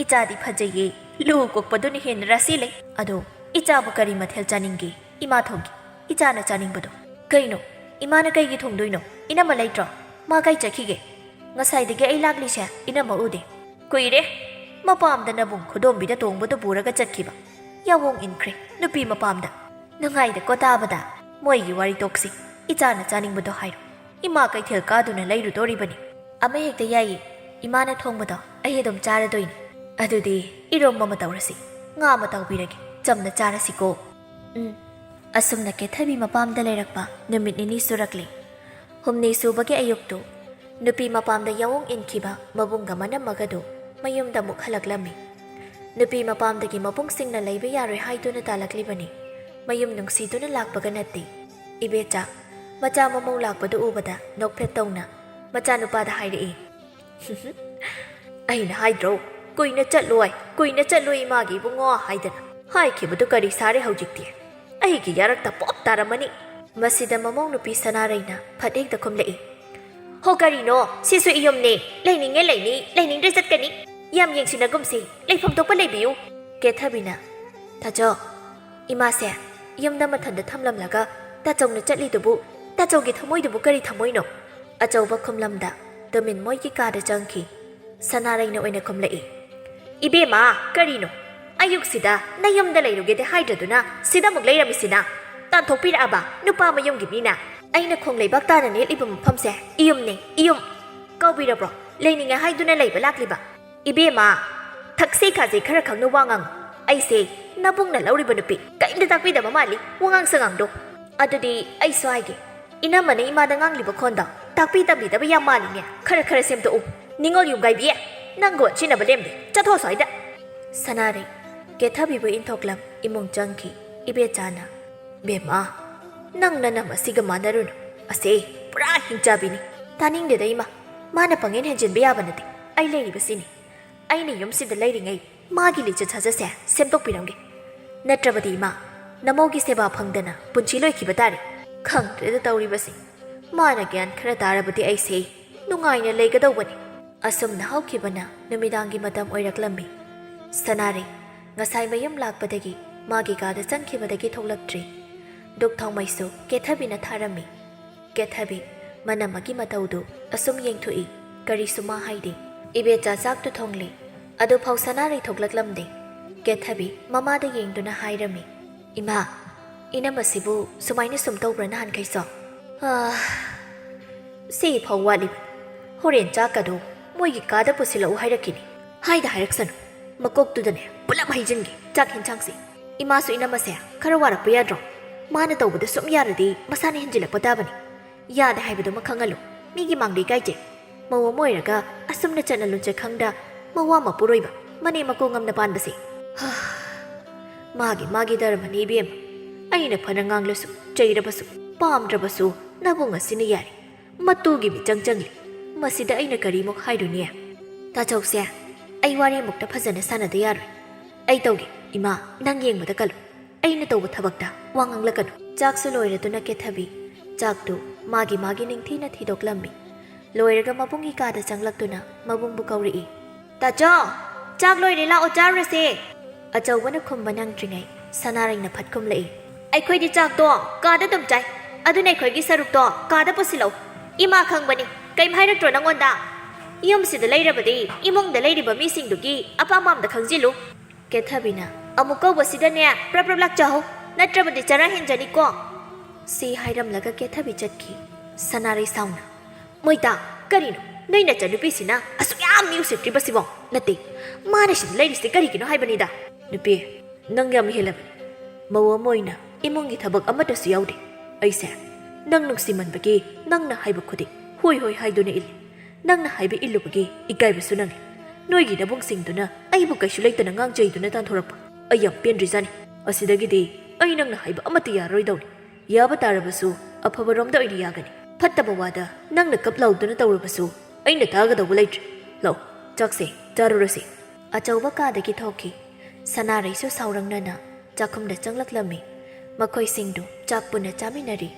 ꯏꯆꯥꯗꯤ ꯐꯖꯩꯌꯦ, ꯂꯨ ꯀꯣꯛꯄꯗꯨꯅ ꯍꯦꯟꯅ ꯔꯥꯁꯤ ꯂꯩ꯫ ꯑꯗꯣ ꯏꯆꯥꯕꯨ ꯀꯔꯤ ꯃꯊꯦꯜ ꯆꯥꯅꯤꯡꯒꯦ? ꯏꯃꯥ ꯊꯣꯡꯒꯦ, ꯏꯆꯥꯅ ꯆꯥꯅꯤꯡꯕꯗꯣ꯫" "ꯀꯩꯅꯣ? ꯏꯃꯥꯅ ꯀꯩꯒꯤ ꯊꯣꯡꯗꯣꯏꯅꯣ? ꯏꯅꯝꯃ ꯂꯩꯇ꯭ꯔꯣ? ꯃꯥ ꯀꯥꯏ ꯆꯠꯈꯤꯒꯦ? ꯉꯁꯥꯏꯗꯒꯤ ꯑꯩ ꯂꯥꯛꯂꯤꯁꯦ ꯏꯅꯝꯃ ꯎꯗꯦ꯫ ꯀꯨꯏꯔꯦ꯫ ꯃꯄꯥꯝꯗ ꯅꯕꯨꯡ ꯈꯨꯗꯣꯝꯕꯤꯗ ꯇꯣꯡꯕꯗꯨ ꯄꯨꯔꯒ ꯆꯠꯈꯤꯕ꯫ ꯌꯥꯋꯣꯡ ꯏꯟꯈ꯭ꯔꯦ ꯅꯨꯄꯤ ꯃꯄꯥꯝꯗ꯫ ꯅꯨꯡꯉꯥꯏꯗꯀꯣ ꯇꯥꯕꯗ꯫ ꯃꯣꯏꯒꯤ ꯋꯥꯔꯤ ꯇꯣꯛꯁꯤ꯫ ꯏꯆꯥꯅ ꯆꯥꯅꯤꯡꯕꯗꯣ ꯍꯥꯏꯔꯣ꯫ ꯏꯃꯥ ꯀꯩꯊꯦꯜ ꯀꯥꯗꯨꯅ ꯂꯩꯔꯨꯗꯣꯔꯤꯕꯅꯤ꯫" "ꯑꯃ ꯍꯦꯛꯇ ꯌꯥꯏꯌꯦ꯫ ꯏꯃꯥꯅ ꯊꯣꯡꯕꯗꯣ ꯑꯩ ꯑꯗꯨꯝ ꯆꯥꯔꯗꯣꯏꯅꯤ꯫" "ꯑꯗꯨꯗꯤ ꯏꯔꯣꯝꯕ ꯑꯃ ꯇꯧꯔꯁꯤ꯫ ꯉꯥ ꯑꯃ ꯇꯥꯎꯕꯤꯔꯒꯦ꯫ ꯆꯝꯅ ꯆꯥꯔꯁꯤꯀꯣ꯫" ꯎꯝ꯫ ꯑꯁꯨꯝꯅ ꯀꯦꯊꯕꯤ ꯃꯄꯥꯝꯗ ꯂꯩꯔꯛꯄ ꯅꯨꯃꯤꯠ ꯅꯤꯅꯤ ꯁꯨꯔꯛꯂꯦ꯫ ꯍꯨꯝꯅꯤ ꯁꯨꯕꯒꯤ ꯑꯌꯨꯛꯇꯨ ꯅꯨꯄꯤ ꯃꯄꯥꯝꯗ ꯌꯥꯑꯣꯡ ꯏꯟꯈꯤꯕ ꯃꯕꯨꯡꯒ ꯃꯅꯝꯃꯒꯗꯨ ꯃꯌꯨꯝꯗ ꯑꯃꯨꯛ ꯍꯜꯂꯛꯂꯝꯃꯤ꯫ ꯅꯨꯄꯤ ꯃꯄꯥꯝꯗꯒꯤ ꯃꯕꯨꯡꯁꯤꯡꯅ ꯂꯩꯕ ꯌꯥꯔꯣꯏ ꯍꯥꯏꯗꯨꯅ ꯇꯥꯜꯂꯛꯂꯤꯕꯅꯤ꯫ ꯃꯌꯨꯝ ꯅꯨꯡꯁꯤꯗꯨꯅ ꯂꯥꯛꯄꯒ ꯅꯠꯇꯦ꯫ ꯏꯕꯦꯆꯥ, ꯃꯆꯥ ꯃꯃꯧ ꯂꯥꯛꯄꯗꯨ ꯎꯕꯗ ꯅꯣꯛꯐꯦꯠ ꯇꯧꯅ ꯃꯆꯥꯅꯨꯄꯥꯗ ꯍꯥꯏꯔꯛꯏ, "ꯑꯩꯅ ꯍꯥꯏꯗ꯭ꯔꯣ, ꯀꯨꯏꯅ ꯆꯠꯂꯣꯏ, ꯀꯨꯏꯅ ꯆꯠꯂꯣꯏ ꯏꯃꯥꯒꯤ ꯏꯕꯨꯡꯉꯣ ꯍꯥꯏꯗꯅ? ꯍꯥꯏꯈꯤꯕꯗꯨ ꯀꯔꯤ ꯁꯥꯔꯦ ꯍꯧꯖꯤꯛꯇꯤ? ꯑꯩꯒꯤ ꯌꯥꯔꯛꯇ ꯄꯣꯞ ꯇꯥꯔꯝꯃꯅꯤ꯫" ꯃꯁꯤꯗ ꯃꯃꯧ ꯅꯨꯄꯤ ꯁꯅꯥꯔꯩꯅ ꯐꯠ ꯍꯦꯛꯇ ꯈꯨꯝꯂꯛꯏ, "ꯍꯣ ꯀꯔꯤꯅꯣ? ꯁꯤꯁꯨ ꯏꯌꯨꯝꯅꯦ, ꯂꯩꯅꯤꯡꯉꯦ ꯂꯩꯅꯤ, ꯂꯩꯅꯤꯡꯗ꯭ꯔꯦ ꯆꯠꯀꯅꯤ꯫ ꯌꯥꯝ ꯌꯦꯡꯁꯤꯟꯅꯒꯨꯝꯁꯤ, ꯂꯩꯐꯝ ꯊꯣꯛꯄ ꯂꯩꯕꯤꯌꯨ꯫" ꯀꯦꯊꯕꯤꯅ, "ꯇꯥꯆꯧ, ꯏꯃꯥꯁꯦ ꯌꯨꯝꯗ ꯃꯊꯟꯇ ꯊꯝꯂꯝꯂꯒ "ꯇꯥꯆꯧꯅ ꯆꯠꯂꯤꯗꯨꯕꯨ, ꯇꯥꯆꯧꯒꯤ ꯊꯃꯣꯏꯗꯨꯕꯨ ꯀꯔꯤ ꯊꯃꯣꯏꯅꯣ?" ꯑꯆꯧꯕ ꯈꯨꯝꯂꯝꯗ ꯇꯨꯃꯤꯟ ꯃꯣꯏꯒꯤ ꯀꯥꯗ ꯆꯪꯈꯤ꯫ ꯁꯅꯥꯔꯩꯅ ꯑꯣꯏꯅ ꯈꯨꯝꯂꯛꯏ, "ꯏꯕꯦꯝꯃ, ꯀꯔꯤꯅꯣ? ꯑꯌꯨꯛꯁꯤꯗ ꯅꯌꯨꯝꯗ ꯂꯩꯔꯨꯒꯦꯗꯤ ꯍꯥꯏꯗ꯭ꯔꯗꯨꯅ ꯁꯤꯗ ꯑꯃꯨꯛ ꯂꯩꯔꯝꯃꯤꯁꯤꯅ? ꯇꯥꯟꯊꯣꯛꯄꯤꯔꯛꯑꯕ ꯅꯨꯄꯥ ꯃꯌꯨꯝꯒꯤ ꯃꯤꯅ? ꯑꯩꯅ ꯈꯣꯡ ꯂꯩꯕꯥꯛ ꯇꯥꯅ ꯅꯦꯠꯂꯤꯕ ꯃꯐꯝꯁꯦ ꯏꯌꯨꯝꯅꯦ, ꯏꯌꯨꯝ꯫ ꯀꯧꯕꯤꯔꯕ꯭ꯔꯣ? ꯂꯩꯅꯤꯡꯉꯦ ꯍꯥꯏꯗꯨꯅ ꯂꯩꯕ ꯂꯥꯛꯂꯤꯕ? ꯏꯕꯦꯝꯃ, ꯊꯛꯁꯤ ꯈꯥꯁꯤ ꯈꯔ ꯈꯪꯅ ꯋꯥ ꯉꯥꯡꯉꯨ꯫ ꯑꯩꯁꯦ ꯅꯕꯨꯡꯅ ꯂꯧꯔꯤꯕ ꯅꯨꯄꯤ ꯀꯔꯤꯝꯇ ꯇꯥꯛꯄꯤꯗꯕ ꯃꯥꯜꯂꯤ ꯋꯥꯉꯥꯡ ꯁꯉꯥꯡꯗꯣ꯫ ꯑꯗꯨꯗꯤ ꯑꯩꯁꯨ ꯍꯥꯏꯒꯦ, ꯏꯅꯝꯃꯅ ꯏꯃꯥꯗ ꯉꯥꯡꯂꯤꯕ ꯈꯣꯟꯗꯣ ꯇꯥꯛꯄꯤ ꯇꯝꯕꯤꯗꯕ ꯌꯥꯝ ꯃꯥꯜꯂꯤꯅꯦ꯫ ꯈꯔ ꯈꯔ ꯁꯦꯝꯗꯣꯛꯎ꯫ ꯅꯤꯉꯣꯜ ꯌꯨꯝꯒꯥꯏꯕꯤ, ꯅꯪꯒ ꯑꯣꯟꯁꯤꯟꯅꯕ ꯂꯦꯝꯗꯦ꯫ ꯆꯠꯊꯣꯛꯑꯣ ꯁ꯭ꯋꯥꯏꯗ꯫" ꯁꯅꯥꯔꯩ ꯀꯦꯊꯕꯤꯕꯨ ꯏꯟꯊꯣꯛꯂꯝ ꯏꯃꯨꯡ ꯆꯪꯈꯤ꯫ ꯏꯕꯦꯆꯥꯅ, "ꯕꯦꯝꯃ, ꯅꯪ ꯅꯅꯝ ꯑꯁꯤꯒ ꯃꯥꯟꯅꯔꯨꯅꯨ꯫ ꯑꯁꯦ ꯄꯨꯔꯥ ꯍꯤꯡꯆꯥꯕꯤꯅꯤ꯫ ꯇꯥꯅꯤꯡꯗꯦꯗ ꯏꯃꯥ, ꯃꯥꯅ ꯄꯪꯍꯦꯟ ꯍꯦꯟꯖꯤꯟꯕ ꯌꯥꯕ ꯅꯠꯇꯦ꯫ ꯑꯩ ꯂꯩꯔꯤꯕꯁꯤꯅꯤ꯫ ꯑꯩꯅ ꯌꯨꯝꯁꯤꯗ ꯂꯩꯔꯤꯉꯩ ꯃꯥꯒꯤ ꯂꯤꯆꯠ ꯁꯥꯖꯠꯁꯦ ꯁꯦꯝꯗꯣꯛꯄꯤꯔꯝꯒꯦ꯫ ꯅꯠꯇ꯭ꯔꯕꯗꯤ ꯏꯃꯥ, ꯅꯃꯧꯒꯤ ꯁꯦꯕꯥ ꯐꯪꯗꯅ ꯄꯨꯟꯁꯤ ꯂꯣꯏꯈꯤꯕ ꯇꯥꯔꯦ꯫ ꯈꯪꯗ꯭ꯔꯦꯗ ꯇꯧꯔꯤꯕꯁꯤ꯫ ꯃꯥꯅ ꯒ꯭ꯌꯥꯟ ꯈꯔ ꯇꯥꯔꯕꯗꯤ ꯑꯩꯁꯦ ꯅꯨꯡꯉꯥꯏꯅ ꯂꯩꯒꯗꯧꯕꯅꯤ꯫" ꯑꯁꯨꯝꯅ ꯍꯧꯈꯤꯕꯅ ꯅꯨꯃꯤꯗꯥꯡꯒꯤ ꯃꯇꯝ ꯑꯣꯏꯔꯛꯂꯝꯃꯤ꯫ ꯁꯅꯥꯔꯩ ꯉꯁꯥꯏ ꯃꯌꯨꯝ ꯂꯥꯛꯄꯗꯒꯤ ꯃꯥꯒꯤ ꯀꯥꯗ ꯆꯪꯈꯤꯕꯗꯒꯤ ꯊꯣꯛꯂꯛꯇ꯭ꯔꯤ꯫ ꯗꯨꯛ ꯊꯥꯎꯃꯩꯁꯨ ꯀꯦꯊꯕꯤꯅ ꯊꯥꯔꯝꯃꯤ꯫ ꯀꯦꯊꯕꯤ ꯃꯅꯝꯃꯒꯤ ꯃꯇꯧꯗꯨ ꯑꯁꯨꯝ ꯌꯦꯡꯊꯣꯛꯏ, ꯀꯔꯤꯁꯨ ꯃꯥ ꯍꯥꯏꯗꯦ꯫ ꯏꯕꯦꯆꯥ ꯆꯥꯛꯇꯨ ꯊꯣꯡꯂꯤ꯫ ꯑꯗꯨꯐꯥꯎ ꯁꯅꯥꯔꯩ ꯊꯣꯛꯂꯛꯂꯝꯗꯦ꯫ ꯀꯦꯊꯕꯤ ꯃꯃꯥꯗ ꯌꯦꯡꯗꯨꯅ ꯍꯥꯏꯔꯝꯃꯤ, "ꯏꯃꯥ, ꯏꯅꯝ ꯑꯁꯤꯕꯨ ꯁꯨꯃꯥꯏꯅ ꯁꯨꯝ ꯇꯧꯕ꯭ꯔꯥ ꯅꯍꯥꯟꯈꯩꯁꯨ? ꯑꯥ, ꯁꯤ ꯐꯥꯎ ꯋꯥꯠꯂꯤꯕ꯫ ꯍꯣꯔꯦꯟ ꯆꯥꯛꯀꯗꯣ ꯃꯣꯏꯒꯤ ꯀꯥꯗ ꯄꯨꯁꯤꯜꯂꯛꯎ ꯍꯥꯏꯔꯛꯈꯤꯅꯤ꯫ ꯍꯥꯏꯗ ꯍꯥꯏꯔꯛꯁꯅꯨ꯫ ꯃꯀꯣꯛꯇꯨꯗꯅꯦ ꯄꯨꯂꯞ ꯍꯩꯖꯤꯟꯒꯦ ꯆꯥꯛ ꯍꯦꯟꯁꯥꯡꯁꯦ꯫ ꯏꯃꯥꯁꯨ ꯏꯅꯝ ꯑꯁꯦ ꯈꯔ ꯋꯥꯔꯛꯄ ꯌꯥꯗ꯭ꯔꯣ? ꯃꯥꯅ ꯇꯧꯕꯗ ꯁꯨꯝ ꯌꯥꯔꯗꯤ ꯃꯁꯥꯅ ꯍꯦꯟꯖꯤꯜꯂꯛꯄ ꯇꯥꯕꯅꯤ꯫ ꯌꯥꯗꯦ ꯍꯥꯏꯕꯗꯨꯃ ꯈꯪꯍꯜꯂꯨ꯫ ꯃꯤꯒꯤ ꯃꯥꯡꯗ ꯏꯀꯥꯏꯖꯩ꯫ ꯃꯧ ꯑꯃ ꯑꯣꯏꯔꯒ ꯑꯁꯨꯝꯅ ꯆꯠꯅ ꯂꯣꯟꯆꯠ ꯈꯪꯗ ꯃꯋꯥ ꯃꯄꯨꯔꯣꯏꯕ ꯃꯅꯦꯝ ꯃꯀꯣꯛ ꯉꯝꯅ ꯄꯥꯟꯕꯁꯦ꯫ ꯍꯥ, ꯃꯥꯒꯤ ꯃꯥꯒꯤ ꯙꯔꯃꯅꯤ ꯏꯕꯦꯝꯃ꯫ ꯑꯩꯅ ꯐꯅ ꯉꯥꯡꯂꯁꯨ, ꯆꯩꯔꯕꯁꯨ, ꯄꯥꯝꯗ꯭ꯔꯕꯁꯨ ꯅꯕꯨꯡ ꯑꯁꯤꯅ ꯌꯥꯔꯦ꯫ ꯃꯇꯨꯒꯤ ꯃꯤꯆꯪ ꯆꯪꯂꯤ꯫ ꯃꯁꯤꯗ ꯑꯩꯅ ꯀꯔꯤꯃꯨꯛ ꯍꯥꯏꯔꯨꯅꯤ? ꯇꯥꯆꯧꯁꯦ, ꯑꯩ ꯋꯥꯔꯤꯃꯨꯛꯇ ꯐꯖꯅ ꯁꯥꯟꯅꯗ ꯌꯥꯔꯣꯏ꯫ ꯑꯩ ꯇꯧꯒꯦ, ꯏꯃꯥ, ꯅꯪ ꯌꯦꯡꯕꯗ ꯀꯜꯂꯨ꯫ ꯑꯩꯅ ꯇꯧꯕ ꯊꯕꯛꯇ ꯋꯥ ꯉꯥꯡꯂꯛꯀꯅꯨ꯫" ꯆꯥꯛꯁꯨ ꯂꯣꯏꯔꯗꯨꯅ ꯀꯦꯊꯕꯤ ꯆꯥꯛꯇꯨ ꯃꯥꯒꯤ ꯃꯥꯒꯤ ꯅꯤꯡꯊꯤꯅ ꯊꯤꯗꯣꯛꯂꯝꯃꯤ꯫ ꯂꯣꯏꯔꯒ ꯃꯕꯨꯡꯒꯤ ꯀꯥꯗ ꯆꯪꯂꯛꯇꯨꯅ ꯃꯕꯨꯡꯕꯨ ꯀꯧꯔꯛꯏ꯫ "ꯇꯥꯆꯧ, ꯆꯥꯛ ꯂꯣꯏꯔꯦ, ꯂꯥꯛꯑꯣ ꯆꯥꯔꯨꯔꯁꯦ꯫" ꯑꯆꯧꯕꯅ ꯈꯨꯝꯕ ꯅꯪꯗ꯭ꯔꯤꯉꯩ ꯁꯅꯥꯔꯩꯅ ꯐꯠ ꯈꯨꯝꯂꯛꯏ꯫ ꯑꯩꯈꯣꯏꯗꯤ ꯆꯥꯛꯇꯣ ꯀꯥꯗ ꯑꯗꯨꯝ ꯆꯥꯏ꯫ ꯑꯗꯨꯅ ꯑꯩꯈꯣꯏꯒꯤ ꯁꯔꯨꯛꯇꯣ ꯀꯥꯗ ꯄꯨꯁꯤꯜꯂꯛꯎ꯫ ꯏꯃꯥ ꯈꯪꯕꯅꯤ꯫ ꯀꯩꯝ ꯍꯥꯏꯔꯛꯇ꯭ꯔꯣ ꯅꯪꯉꯣꯟꯗ? ꯌꯨꯝꯁꯤꯗ ꯂꯩꯔꯕꯗꯤ ꯏꯃꯨꯡꯗ ꯂꯩꯔꯤꯕ ꯃꯤꯁꯤꯡꯗꯨꯒꯤ ꯑꯄꯥꯝꯕ ꯑꯝꯗ ꯈꯪꯖꯤꯜꯂꯨ꯫ ꯀꯦꯊꯕꯤꯅ ꯑꯃꯨꯛ ꯀꯧꯕꯁꯤꯗꯅꯦ, ꯄ꯭ꯔꯞ ꯄ꯭ꯔꯞ ꯂꯥꯛꯆꯍꯧ, ꯅꯠꯇ꯭ꯔꯕꯗꯤ ꯆꯔꯥ ꯍꯦꯟꯖꯅꯤꯀꯣ꯫ ꯁꯤ ꯍꯥꯏꯔꯝꯂꯒ ꯀꯦꯊꯕꯤ ꯆꯠꯈꯤ꯫ ꯁꯅꯥꯔꯩ ꯁꯥꯎꯅ, "ꯃꯣꯏꯇꯥ, ꯀꯔꯤꯅꯣ ꯅꯣꯏ ꯅꯆꯟꯅꯨꯄꯤꯁꯤꯅ ꯑꯁꯨꯛ ꯌꯥꯝ ꯃꯤ ꯎꯁꯤꯠꯇ꯭ꯔꯤꯕꯁꯤꯕꯣ? ꯅꯠꯇꯦ, ꯃꯥꯅ ꯁꯤꯗ ꯂꯩꯔꯤꯁꯤ ꯀꯔꯤꯒꯤꯅꯣ ꯍꯥꯏꯕꯅꯤꯗ?" "ꯅꯨꯄꯤ, ꯅꯪ ꯌꯥꯝ ꯍꯦꯜꯂꯕꯅꯤ꯫ ꯃꯧ ꯑꯃ ꯑꯣꯏꯅ ꯏꯃꯨꯡꯒꯤ ꯊꯕꯛ ꯑꯃꯠꯇꯁꯨ ꯌꯥꯎꯗꯦ꯫ ꯑꯩꯁꯦ ꯅꯪ ꯅꯨꯡꯁꯤꯃꯟꯕꯒꯤ ꯅꯪꯅ ꯍꯥꯏꯕ ꯈꯨꯗꯤꯡ ꯍꯣꯏ ꯍꯣꯏ ꯍꯥꯏꯗꯨꯅ ꯏꯜꯂꯤ꯫ ꯅꯪꯅ ꯍꯥꯏꯕ ꯏꯜꯂꯨꯕꯒꯤ ꯏꯀꯥꯏꯕꯁꯨ ꯅꯪꯉꯤ꯫ ꯅꯣꯏꯒꯤ ꯅꯕꯨꯡꯁꯤꯡꯗꯨꯅ ꯑꯩꯕꯨ ꯀꯩꯁꯨ ꯂꯩꯇꯅ ꯉꯥꯡꯖꯩꯗꯨꯅ ꯇꯥꯟꯊꯣꯔꯛꯄ꯫ ꯑꯩ ꯌꯥꯝ ꯄꯦꯟꯗ꯭ꯔꯤꯖꯥꯠꯅꯤ꯫ ꯑꯁꯤꯗꯒꯤꯗꯤ ꯑꯩ ꯅꯪꯅ ꯍꯥꯏꯕ ꯑꯃꯠꯇ ꯌꯥꯔꯔꯣꯏꯗꯧꯔꯤ꯫ ꯌꯥꯕ ꯇꯥꯔꯕꯁꯨ ꯑꯐꯕꯔꯣꯝꯗ ꯑꯣꯏꯅ ꯌꯥꯒꯅꯤ꯫ ꯐꯠꯇꯕ ꯋꯥꯗ ꯅꯪꯅ ꯀꯞ ꯂꯥꯎꯗꯨꯅ ꯇꯧꯔꯕꯁꯨ ꯑꯩꯅ ꯇꯥꯒꯗꯧꯕ ꯂꯩꯇ꯭ꯔꯦ꯫ ꯂꯥꯛꯑꯣ, ꯆꯥꯛꯁꯦ ꯆꯥꯔꯨꯔꯁꯤ꯫" ꯑꯆꯧꯕ ꯀꯥꯗꯒꯤ ꯊꯣꯛꯈꯤ꯫ ꯁꯅꯥꯔꯩꯁꯨ ꯁꯥꯎꯔꯪꯅꯅ ꯆꯥꯛꯈꯨꯝꯗ ꯆꯪꯂꯛꯂꯝꯃꯤ꯫ ꯃꯈꯣꯏꯁꯤꯡꯗꯨ ꯆꯥꯛ ꯄꯨꯟꯅ ꯆꯥꯃꯤꯟꯅꯔꯤ꯫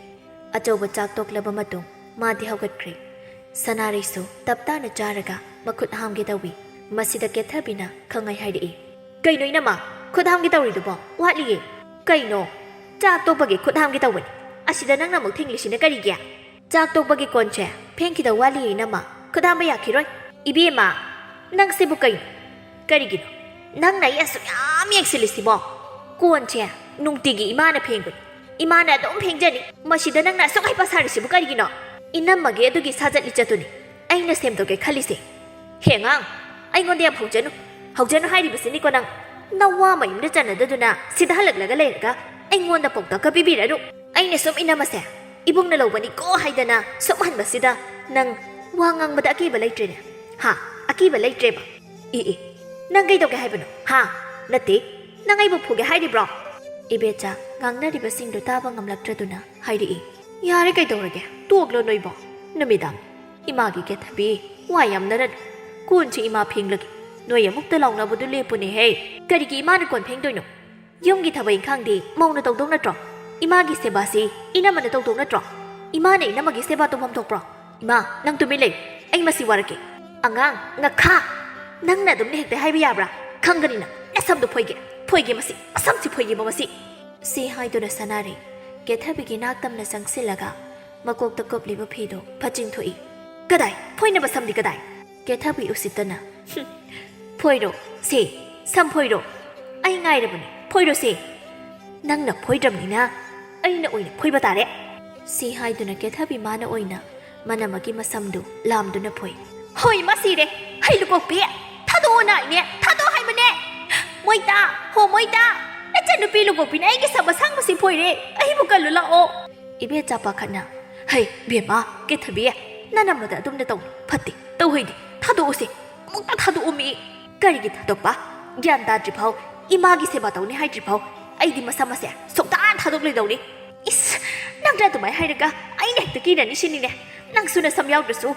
ꯑꯆꯧꯕ ꯆꯥꯛ ꯇꯣꯛꯂꯕ ꯃꯇꯨꯡ ꯃꯥꯗꯤ ꯍꯧꯒꯠꯈ꯭ꯔꯦ꯫ ꯁꯅꯥꯔꯩꯁꯨ ꯇꯞ ꯇꯥꯅ ꯆꯥꯔꯒ ꯃꯈꯨꯠ ꯍꯥꯝꯒꯦ ꯇꯧꯏ꯫ ꯃꯁꯤꯗ ꯀꯦꯊꯕꯤꯅ ꯈꯪꯉꯩ ꯍꯥꯏꯔꯛꯏ꯫ "ꯀꯩꯅꯣ ꯏꯅꯝꯃ, ꯈꯨꯠ ꯍꯥꯝꯒꯦ ꯇꯧꯔꯤꯗꯨꯕꯣ? ꯋꯥꯠꯂꯤꯌꯦ꯫" "ꯀꯩꯅꯣ? ꯆꯥꯛ ꯇꯣꯛꯄꯒꯤ ꯈꯨꯠ ꯍꯥꯝꯒꯦ ꯇꯧꯕꯅꯤ꯫ ꯑꯁꯤꯗ ꯅꯪꯅ ꯑꯃꯨꯛ ꯊꯤꯡꯂꯤꯁꯤꯅ ꯀꯔꯤꯒꯤ?" "ꯆꯥꯛ ꯇꯣꯛꯄꯒꯤ ꯀꯣꯟꯁꯦ ꯐꯦꯡꯈꯤꯗꯧ ꯋꯥꯠꯂꯤꯌꯦ ꯏꯅꯝꯃ, ꯈꯨꯠ ꯍꯥꯝꯕ ꯌꯥꯈꯤꯔꯣꯏ꯫" "ꯏꯕꯦꯝꯃ, ꯅꯪꯁꯤꯕꯨ ꯀꯩꯅꯣ? ꯀꯔꯤꯒꯤꯅꯣ ꯅꯪꯅ ꯑꯩ ꯑꯁꯨꯛ ꯌꯥꯝ ꯌꯦꯡꯁꯤꯜꯂꯤꯁꯤꯕꯣ? ꯀꯣꯟꯁꯦ ꯅꯨꯡꯇꯤꯒꯤ ꯏꯃꯥꯅ ꯐꯦꯡꯕꯅꯤ, ꯏꯃꯥꯅ ꯑꯗꯨꯝ ꯐꯦꯡꯖꯅꯤ꯫ ꯃꯁꯤꯗ ꯅꯪꯅ ꯑꯁꯨꯛ ꯍꯩꯄꯥ ꯁꯥꯔꯤꯁꯤꯕꯨ ꯀꯔꯤꯒꯤꯅꯣ?" "ꯏꯅꯝꯃꯒꯤ ꯑꯗꯨꯒꯤ ꯁꯥꯖꯠ ꯂꯤꯆꯠꯇꯨꯅꯤ ꯑꯩꯅ ꯁꯦꯝꯗꯣꯛꯀꯦ ꯈꯜꯂꯤꯁꯦ꯫" "ꯍꯦ ꯑꯉꯥꯡ, ꯑꯩꯉꯣꯟꯗ ꯌꯥꯝ ꯍꯧꯖꯅꯨ, ꯍꯧꯖꯅꯨ ꯍꯥꯏꯔꯤꯕꯁꯤꯅꯤꯀꯣ ꯅꯪ꯫ ꯅꯋꯥ ꯃꯌꯨꯝꯗ ꯆꯠꯅꯗꯗꯨꯅ ꯁꯤꯗ ꯍꯜꯂꯛꯂꯒ ꯂꯩꯔꯒ ꯑꯩꯉꯣꯟꯗ ꯄꯥꯎꯇꯥꯛꯀ ꯄꯤꯕꯤꯔꯅꯨ꯫ ꯑꯩꯅ ꯁꯨꯝ ꯏꯅꯝꯃꯁꯦ ꯏꯕꯨꯡꯅ ꯂꯧꯕꯅꯤꯀꯣ ꯍꯥꯏꯗꯅ ꯁꯨꯝ ꯍꯟꯕꯁꯤꯗ ꯅꯪ ꯋꯥ ꯉꯥꯡꯕꯗ ꯑꯀꯤꯕ ꯂꯩꯇ꯭ꯔꯦꯅꯦ꯫ ꯍꯥ? ꯑꯀꯤꯕ ꯂꯩꯇ꯭ꯔꯦꯕ? ꯑꯦ ꯑꯦ, ꯅꯪ ꯀꯩꯗꯧꯒꯦ ꯍꯥꯏꯕꯅꯣ? ꯍꯥ? ꯅꯠꯇꯦ, ꯅꯪ ꯑꯩꯕꯨ ꯐꯨꯒꯦ ꯍꯥꯏꯔꯤꯕ꯭ꯔꯣ?" ꯏꯕꯦꯆꯥ ꯉꯥꯡꯅꯔꯤꯕꯁꯤꯡꯗꯨ ꯇꯥꯕ ꯉꯝꯂꯛꯇ꯭ꯔꯗꯨꯅ ꯍꯥꯏꯔꯛꯏ꯫ "ꯌꯥꯔꯦ, ꯀꯩꯗꯧꯔꯒꯦ? ꯇꯣꯛꯂꯣ ꯅꯣꯏꯕꯣ꯫ ꯅꯨꯃꯤꯗꯥꯡ ꯏꯃꯥꯒꯤ ꯀꯦꯊꯕꯤ ꯋꯥ ꯌꯥꯝꯅꯔꯅꯨ꯫ ꯀꯣꯟꯁꯤ ꯏꯃꯥ ꯐꯦꯡꯂꯒꯦ꯫ ꯅꯣꯏ ꯑꯃꯨꯛꯇ ꯂꯥꯎꯅꯕꯗꯨ ꯂꯦꯞꯄꯨꯅꯦꯍꯦ꯫ ꯀꯔꯤꯒꯤ ꯏꯃꯥꯅ ꯀꯣꯟ ꯐꯦꯡꯗꯣꯏꯅꯣ? ꯌꯨꯝꯒꯤ ꯊꯕꯛ ꯏꯪꯈꯥꯡꯗꯤ ꯃꯧꯅ ꯇꯧꯗꯧ ꯅꯠꯇ꯭ꯔꯣ? ꯏꯃꯥꯒꯤ ꯁꯦꯕꯥꯁꯤ ꯏꯅꯝꯃꯅ ꯇꯧꯗꯧ ꯅꯠꯇ꯭ꯔꯣ? ꯏꯃꯥꯅ ꯏꯅꯝꯃꯒꯤ ꯁꯦꯕꯥ ꯇꯧꯐꯝ ꯊꯣꯛꯄ꯭ꯔꯣ? ꯏꯃꯥ, ꯅꯪ ꯇꯨꯃꯤꯟ ꯂꯩꯌꯨ꯫ ꯑꯩ ꯃꯁꯤ ꯋꯥꯔꯛꯀꯦ꯫" "ꯑꯉꯥꯡ, ꯉꯥꯈꯥ! ꯅꯪꯅ ꯑꯗꯨꯝꯅ ꯍꯦꯛꯇ ꯍꯥꯏꯕ ꯌꯥꯕ꯭ꯔꯥ? ꯈꯪꯒꯅꯤ ꯅꯪ꯫ ꯅꯁꯝꯗꯣ ꯐꯣꯏꯒꯦ꯫ ꯐꯣꯏꯒꯦ ꯃꯁꯤ꯫ ꯃꯁꯝꯁꯤ ꯐꯣꯏꯒꯦꯕ ꯃꯁꯤ꯫" ꯁꯤ ꯍꯥꯏꯗꯨꯅ ꯁꯅꯥꯔꯩ ꯀꯦꯊꯕꯤꯒꯤ ꯅꯥꯛ ꯇꯝꯅ ꯆꯪꯁꯤꯜꯂꯒ ꯃꯀꯣꯛꯇ ꯀꯨꯞꯂꯤꯕ ꯐꯤꯗꯨ ꯐꯠ ꯆꯤꯡꯊꯣꯛꯏ꯫ "ꯀꯗꯥꯏ? ꯐꯣꯏꯅꯕ ꯁꯝꯗꯤ ꯀꯗꯥꯏ?" ꯀꯦꯊꯕꯤ ꯎꯁꯤꯠꯇꯅ, "ꯍꯨꯝ, ꯐꯣꯏꯔꯣ ꯁꯦ, ꯁꯝ ꯐꯣꯏꯔꯣ꯫ ꯑꯩ ꯉꯥꯏꯔꯕꯅꯤ, ꯐꯣꯏꯔꯣ ꯁꯦ꯫ ꯅꯪꯅ ꯐꯣꯏꯗ꯭ꯔꯕꯅꯤꯅ ꯑꯩꯅ ꯑꯣꯏꯅ ꯐꯣꯏꯕ ꯇꯥꯔꯦ"꯫ ꯁꯤ ꯍꯥꯏꯗꯨꯅ ꯀꯦꯊꯕꯤ ꯃꯥꯅ ꯑꯣꯏꯅ ꯃꯅꯝ ꯑꯃꯒꯤ ꯃꯁꯝꯗꯨ ꯂꯥꯝꯗꯨꯅ ꯐꯣꯏ꯫ "ꯍꯣꯏ, ꯃꯁꯤꯔꯦ! ꯍꯩ ꯂꯨꯀꯣꯛꯄꯤ! ꯊꯥꯗꯣꯛꯑꯣ ꯅꯥꯏꯅꯦ! ꯊꯥꯗꯣꯛꯑꯣ ꯍꯥꯏꯕꯅꯦ! ꯃꯣꯏꯇꯥ! ꯍꯣ ꯃꯣꯏꯇꯥ! ꯅꯆꯟꯅꯨꯄꯤ ꯂꯨꯀꯣꯛꯄꯤꯅ ꯑꯩꯒꯤ ꯁꯝ ꯑꯁꯥꯡꯕꯁꯤ ꯐꯣꯏꯔꯦ! ꯑꯍꯩꯕꯨ ꯀꯜꯂꯨ ꯂꯥꯛꯑꯣ!" ꯏꯕꯦꯆꯥ ꯄꯥꯈꯠꯅ, "ꯍꯩ, ꯕꯦꯝꯃ, ꯀꯦꯊꯕꯤ, ꯅꯅꯝ ꯑꯗ ꯑꯗꯨꯝꯅ ꯇꯧꯅꯨ꯫ ꯐꯠꯇꯦ, ꯇꯧꯍꯩꯗꯦ꯫ ꯊꯥꯗꯣꯛꯎꯁꯦ꯫ ꯑꯃꯨꯛꯇ ꯊꯥꯗꯣꯛꯎꯃꯤ!" "ꯀꯔꯤꯒꯤ ꯊꯥꯗꯣꯛꯄ? ꯒ꯭ꯌꯥꯟ ꯇꯥꯗ꯭ꯔꯤꯐꯥꯎ, ꯏꯃꯥꯒꯤ ꯁꯦꯕꯥ ꯇꯧꯅꯤ ꯍꯥꯏꯗ꯭ꯔꯤꯐꯥꯎ ꯑꯩꯗꯤ ꯃꯁꯝ ꯑꯁꯦ ꯁꯨꯡꯊꯥ ꯊꯥꯗꯣꯛꯂꯣꯏꯗꯧꯅꯤ꯫" "ꯏꯁ, ꯅꯪꯅ ꯑꯗꯨꯃꯥꯏ ꯍꯥꯏꯔꯒ ꯑꯩꯅ ꯍꯦꯛꯇ ꯀꯤꯔꯅꯤ ꯁꯤꯅꯤꯅꯦ꯫ ꯅꯪꯁꯨ ꯅꯁꯝ ꯌꯥꯎꯗ꯭ꯔꯁꯨ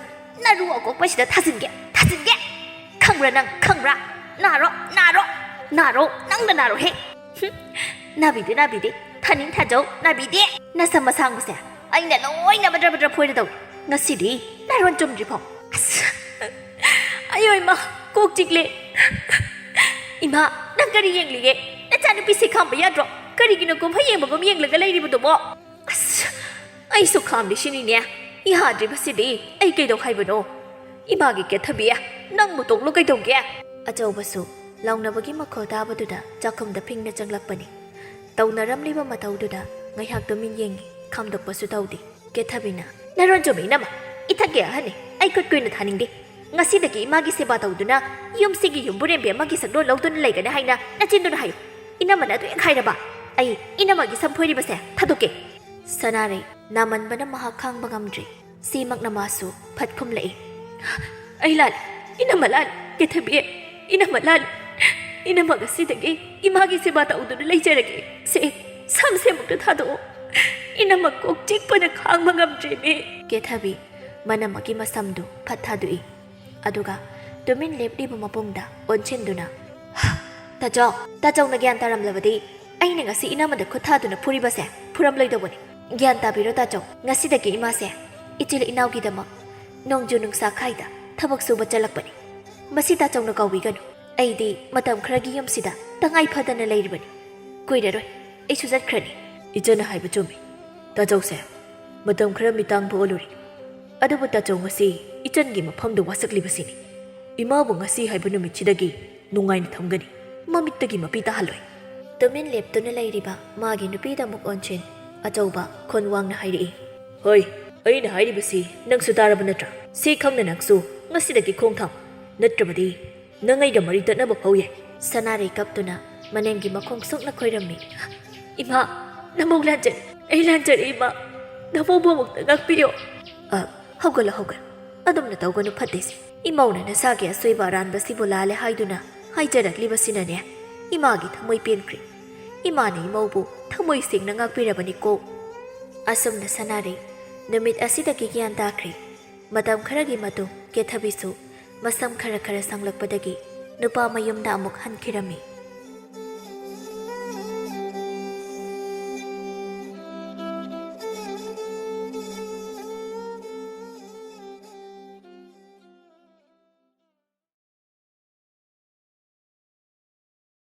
ꯅꯔꯨ ꯑꯀꯣꯛꯄꯁꯤꯗ ꯊꯥꯖꯤꯟꯒꯦ, ꯊꯥꯖꯤꯟꯒꯦ꯫ ꯈꯪꯕ꯭ꯔꯥ ꯅꯪ, ꯈꯪꯕ꯭ꯔꯥ? ꯅꯥꯔꯣ, ꯅꯥꯔꯣ, ꯅꯥꯔꯣ, ꯅꯪꯅ ꯅꯥꯔꯣ ꯍꯦ꯫ ꯍꯨꯝ, ꯅꯥꯕꯤꯗꯦ, ꯅꯥꯕꯤꯗꯦ꯫ ꯊꯥꯅꯤꯡ ꯊꯥꯖꯧ, ꯅꯥꯕꯤꯗꯦ꯫ ꯅꯁꯝ ꯑꯁꯥꯡꯕꯁꯦ ꯑꯩꯅ ꯂꯣꯏꯅ ꯕꯗ꯭ꯔ ꯕꯗ꯭ꯔ ꯐꯣꯏꯔꯗꯧ꯫ ꯉꯁꯤꯗꯤ ꯅꯥꯔꯣꯟ ꯆꯨꯝꯗ꯭ꯔꯤꯐꯥꯎ꯫" ꯑꯁ, ꯑꯌꯣ ꯏꯃꯥ, ꯀꯣꯛ ꯆꯤꯛꯂꯦ꯫ "ꯏꯃꯥ, ꯅꯪ ꯀꯔꯤ ꯌꯦꯡꯂꯤꯒꯦ? ꯅꯆꯥꯅꯨꯄꯤꯁꯦ ꯈꯥꯝꯕ ꯌꯥꯗ꯭ꯔꯣ? ꯀꯔꯤꯒꯤꯅꯣ ꯀꯨꯝꯍꯩ ꯌꯦꯡꯕꯒꯨꯝ ꯌꯦꯡꯂꯒ ꯂꯩꯔꯤꯕꯗꯨꯕꯣ?" "ꯑꯁ, ꯑꯩꯁꯨ ꯈꯥꯝꯂꯤꯁꯤꯅꯤꯅꯦ꯫ ꯌꯥꯗ꯭ꯔꯤꯕꯁꯤꯗꯤ ꯑꯩ ꯀꯩꯗꯧ ꯍꯥꯏꯕꯅꯣ? ꯏꯃꯥꯒꯤ ꯀꯦꯊꯕꯤ, ꯅꯪꯕꯨ ꯇꯣꯛꯂꯣ ꯀꯩꯗꯧꯒꯦ?" ꯑꯆꯧꯕꯁꯨ ꯂꯥꯎꯅꯕꯒꯤ ꯃꯈꯣꯜ ꯇꯥꯕꯗꯨꯗ ꯆꯥꯛꯈꯨꯝꯗ ꯐꯤꯡꯅ ꯆꯪꯂꯛꯄꯅꯤ꯫ ꯇꯧꯅꯔꯝꯂꯤꯕ ꯃꯇꯧꯗꯨꯗ ꯉꯥꯏꯍꯥꯛ ꯇꯨꯃꯤꯟ ꯌꯦꯡꯉꯤ, ꯈꯥꯝꯗꯣꯛꯄꯁꯨ ꯇꯧꯗꯦ꯫ ꯀꯦꯊꯕꯤꯅ, "ꯅꯔꯣꯟ ꯆꯨꯝꯃꯤ ꯏꯅꯝꯃ, ꯏꯊꯛꯀꯤ ꯑꯍꯟꯅꯤ, ꯑꯩ ꯈꯨꯠ ꯀꯨꯏꯅ ꯊꯥꯅꯤꯡꯗꯦ꯫ ꯉꯁꯤꯗꯒꯤ ꯏꯃꯥꯒꯤ ꯁꯦꯕꯥ ꯇꯧꯗꯨꯅ ꯌꯨꯝꯁꯤꯒꯤ ꯌꯨꯝꯕꯨꯔꯦꯝꯕꯤ ꯑꯃꯒꯤ ꯁꯛꯂꯣꯟ ꯂꯧꯗꯨꯅ ꯂꯩꯒꯅꯤ ꯍꯥꯏꯅ ꯅꯆꯤꯟꯗꯨꯅ ꯍꯥꯏꯌꯨ꯫ ꯏꯅꯝꯃꯅ ꯑꯗꯨ ꯍꯦꯛ ꯍꯥꯏꯔꯕ, ꯑꯩ ꯏꯅꯝꯃꯒꯤ ꯁꯝ ꯐꯣꯏꯔꯤꯕꯁꯦ ꯊꯥꯗꯣꯛꯀꯦ꯫" ꯁꯅꯥꯔꯩ ꯅꯥꯃꯟꯕꯅ ꯃꯍꯥꯛ ꯈꯥꯡꯕ ꯉꯝꯗ꯭ꯔꯦ꯫ ꯁꯤꯃꯛꯅ ꯃꯥꯁꯨ ꯐꯠ ꯈꯨꯝꯂꯛꯏ꯫ "ꯑꯩ ꯂꯥꯜꯂꯦ, ꯏꯅꯝꯃ ꯂꯥꯜꯂꯦ, ꯀꯦꯊꯕꯤ, ꯏꯅꯝꯃ ꯂꯥꯜꯂꯦ꯫ ꯏꯅꯝꯃ ꯉꯁꯤꯗꯒꯤ ꯏꯃꯥꯒꯤ ꯁꯦꯕꯥ ꯇꯧꯗꯨꯅ ꯂꯩꯖꯔꯒꯦ꯫ ꯁꯦ, ꯁꯝꯁꯦ ꯑꯃꯨꯛꯇ ꯊꯥꯗꯣꯛꯑꯣ꯫ ꯏꯅꯝꯃ ꯀꯣꯛ ꯆꯤꯛꯄꯅ ꯈꯥꯡꯕ ꯉꯝꯗ꯭ꯔꯦꯃꯤ꯫" ꯀꯦꯊꯕꯤ ꯃꯅꯝ ꯑꯃꯒꯤ ꯃꯁꯝꯗꯨ ꯐꯠ ꯊꯥꯗꯣꯛꯏ꯫ ꯑꯗꯨꯒ ꯇꯨꯃꯤꯟ ꯂꯦꯞꯂꯤꯕ ꯃꯕꯨꯡꯗ ꯑꯣꯟꯁꯤꯟꯗꯨꯅ, "ꯇꯥꯆꯧ, ꯇꯥꯆꯧꯅ ꯒ꯭ꯌꯥꯟ ꯇꯥꯔꯝꯂꯕꯗꯤ ꯑꯩꯅ ꯉꯁꯤ ꯏꯅꯝꯃꯗ ꯈꯨꯠ ꯊꯥꯗꯨꯅ ꯐꯨꯔꯤꯕꯁꯦ ꯐꯨꯔꯝꯂꯣꯏꯗꯧꯕꯅꯤ꯫ ꯒ꯭ꯌꯥꯟ ꯇꯥꯕꯤꯔꯣ ꯇꯥꯆꯧ, ꯉꯁꯤꯗꯒꯤ ꯏꯃꯥꯁꯦ ꯏꯆꯤꯜ ꯏꯅꯥꯎꯒꯤꯗꯃꯛ ꯅꯣꯡꯖꯨ ꯅꯨꯡꯁꯥ ꯈꯥꯏꯗ ꯊꯕꯛ ꯁꯨꯕ ꯆꯠꯂꯛꯄꯅꯤ꯫ ꯃꯁꯤ ꯇꯥꯆꯧꯅ ꯀꯥꯎꯕꯤꯒꯅꯨ꯫ ꯑꯩꯗꯤ ꯃꯇꯝ ꯈꯔꯒꯤ ꯌꯨꯝꯁꯤꯗ ꯇꯉꯥꯏ ꯐꯗꯅ ꯂꯩꯔꯤꯕꯅꯤ꯫ ꯀꯨꯏꯔꯔꯣꯏ, ꯑꯩꯁꯨ ꯆꯠꯈ꯭ꯔꯅꯤ꯫ ꯏꯆꯟꯅ ꯍꯥꯏꯕ ꯆꯨꯝꯃꯤ꯫ ꯇꯥꯆꯧꯁꯦ, ꯃꯇꯝ ꯈꯔ ꯃꯤꯇꯥꯡ ꯊꯣꯛꯍꯜꯂꯨꯔꯤ꯫ ꯑꯗꯨꯕꯨ ꯇꯥꯆꯧ, ꯉꯁꯤ ꯏꯆꯟꯒꯤ ꯃꯐꯝꯗ ꯋꯥꯁꯛꯂꯤꯕꯁꯤꯅꯤ꯫ ꯏꯃꯥꯕꯨ ꯉꯁꯤ ꯍꯥꯏꯕ ꯅꯨꯃꯤꯠꯁꯤꯗꯒꯤ ꯅꯨꯡꯉꯥꯏꯅ ꯊꯝꯒꯅꯤ꯫ ꯃꯃꯤꯠꯇꯒꯤ ꯃꯄꯤ ꯇꯥꯍꯜꯂꯣꯏ꯫ ꯇꯨꯃꯤꯟ ꯂꯦꯞꯇꯨꯅ ꯂꯩꯔꯤꯕ ꯃꯥꯒꯤ ꯅꯨꯄꯤꯗ ꯑꯃꯨꯛ ꯑꯣꯟꯁꯤꯟ ꯑꯆꯧꯕ ꯈꯣꯟ ꯋꯥꯡꯅ ꯍꯥꯏꯔꯛꯏ꯫ ꯍꯣꯏ, ꯑꯩꯅ ꯍꯥꯏꯔꯤꯕꯁꯤ ꯅꯪꯁꯨ ꯇꯥꯔꯕ ꯅꯠꯇ꯭ꯔꯥ? ꯁꯤ ꯈꯪꯅ ꯅꯪꯁꯨ ꯉꯁꯤꯗꯒꯤ ꯈꯣꯡ ꯊꯥꯡ, ꯅꯠꯇ꯭ꯔꯕꯗꯤ ꯅꯪ ꯑꯩꯒ ꯃꯔꯤ ꯇꯠꯅꯕ ꯐꯥꯎ ꯌꯥꯏ꯫ ꯁꯅꯥꯔꯩ ꯀꯞꯇꯨꯅ ꯃꯅꯦꯝꯒꯤ ꯃꯈꯣꯡ ꯁꯣꯛꯅ ꯈꯣꯏꯔꯝꯃꯤ꯫ "ꯏꯃꯥ, ꯅꯃꯧ ꯂꯥꯟꯖꯔꯦ, ꯑꯩ ꯂꯥꯟꯖꯔꯦ ꯏꯃꯥ, ꯅꯃꯧꯕꯨ ꯑꯃꯨꯛꯇ ꯉꯥꯛꯄꯤꯌꯣ꯫" ꯑ, ꯍꯧꯒꯠꯂꯣ, ꯍꯧꯒꯠꯂꯣ꯫ ꯑꯗꯨꯝꯅ ꯇꯧꯒꯅꯨ, ꯐꯠꯇꯦꯁꯦ꯫ ꯏꯃꯧꯅ ꯅꯁꯥꯒꯤ ꯑꯁꯣꯏꯕ ꯑꯔꯥꯟꯕꯁꯤꯕꯨ ꯂꯥꯜꯂꯦ ꯍꯥꯏꯗꯨꯅ ꯍꯥꯏꯖꯔꯛꯂꯤꯕꯁꯤꯅꯅꯦ, ꯏꯃꯥꯒꯤ ꯊꯃꯣꯏ ꯄꯦꯟꯈ꯭ꯔꯦ꯫ ꯏꯃꯥꯅ ꯏꯃꯧꯕꯨ ꯊꯃꯣꯏ ꯁꯦꯡꯅ ꯉꯥꯛꯄꯤꯔꯕꯅꯤꯀꯣ꯫ ꯑꯁꯨꯝꯅ ꯁꯅꯥꯔꯩ ꯅꯨꯃꯤꯠ ꯑꯁꯤꯗꯒꯤ ꯒ꯭ꯌꯥꯟ ꯇꯥꯈ꯭ꯔꯦ꯫ ꯃꯇꯝ ꯈꯔꯒꯤ ꯃꯇꯨꯡ ꯀꯦꯊꯕꯤꯁꯨ ꯃꯁꯝ ꯈꯔ ꯈꯔ ꯁꯥꯡꯂꯛꯄꯗꯒꯤ ꯅꯨꯄꯥ ꯃꯌꯨꯝꯗ ꯑꯃꯨꯛ ꯍꯟꯈꯤꯔꯝꯃꯤ꯫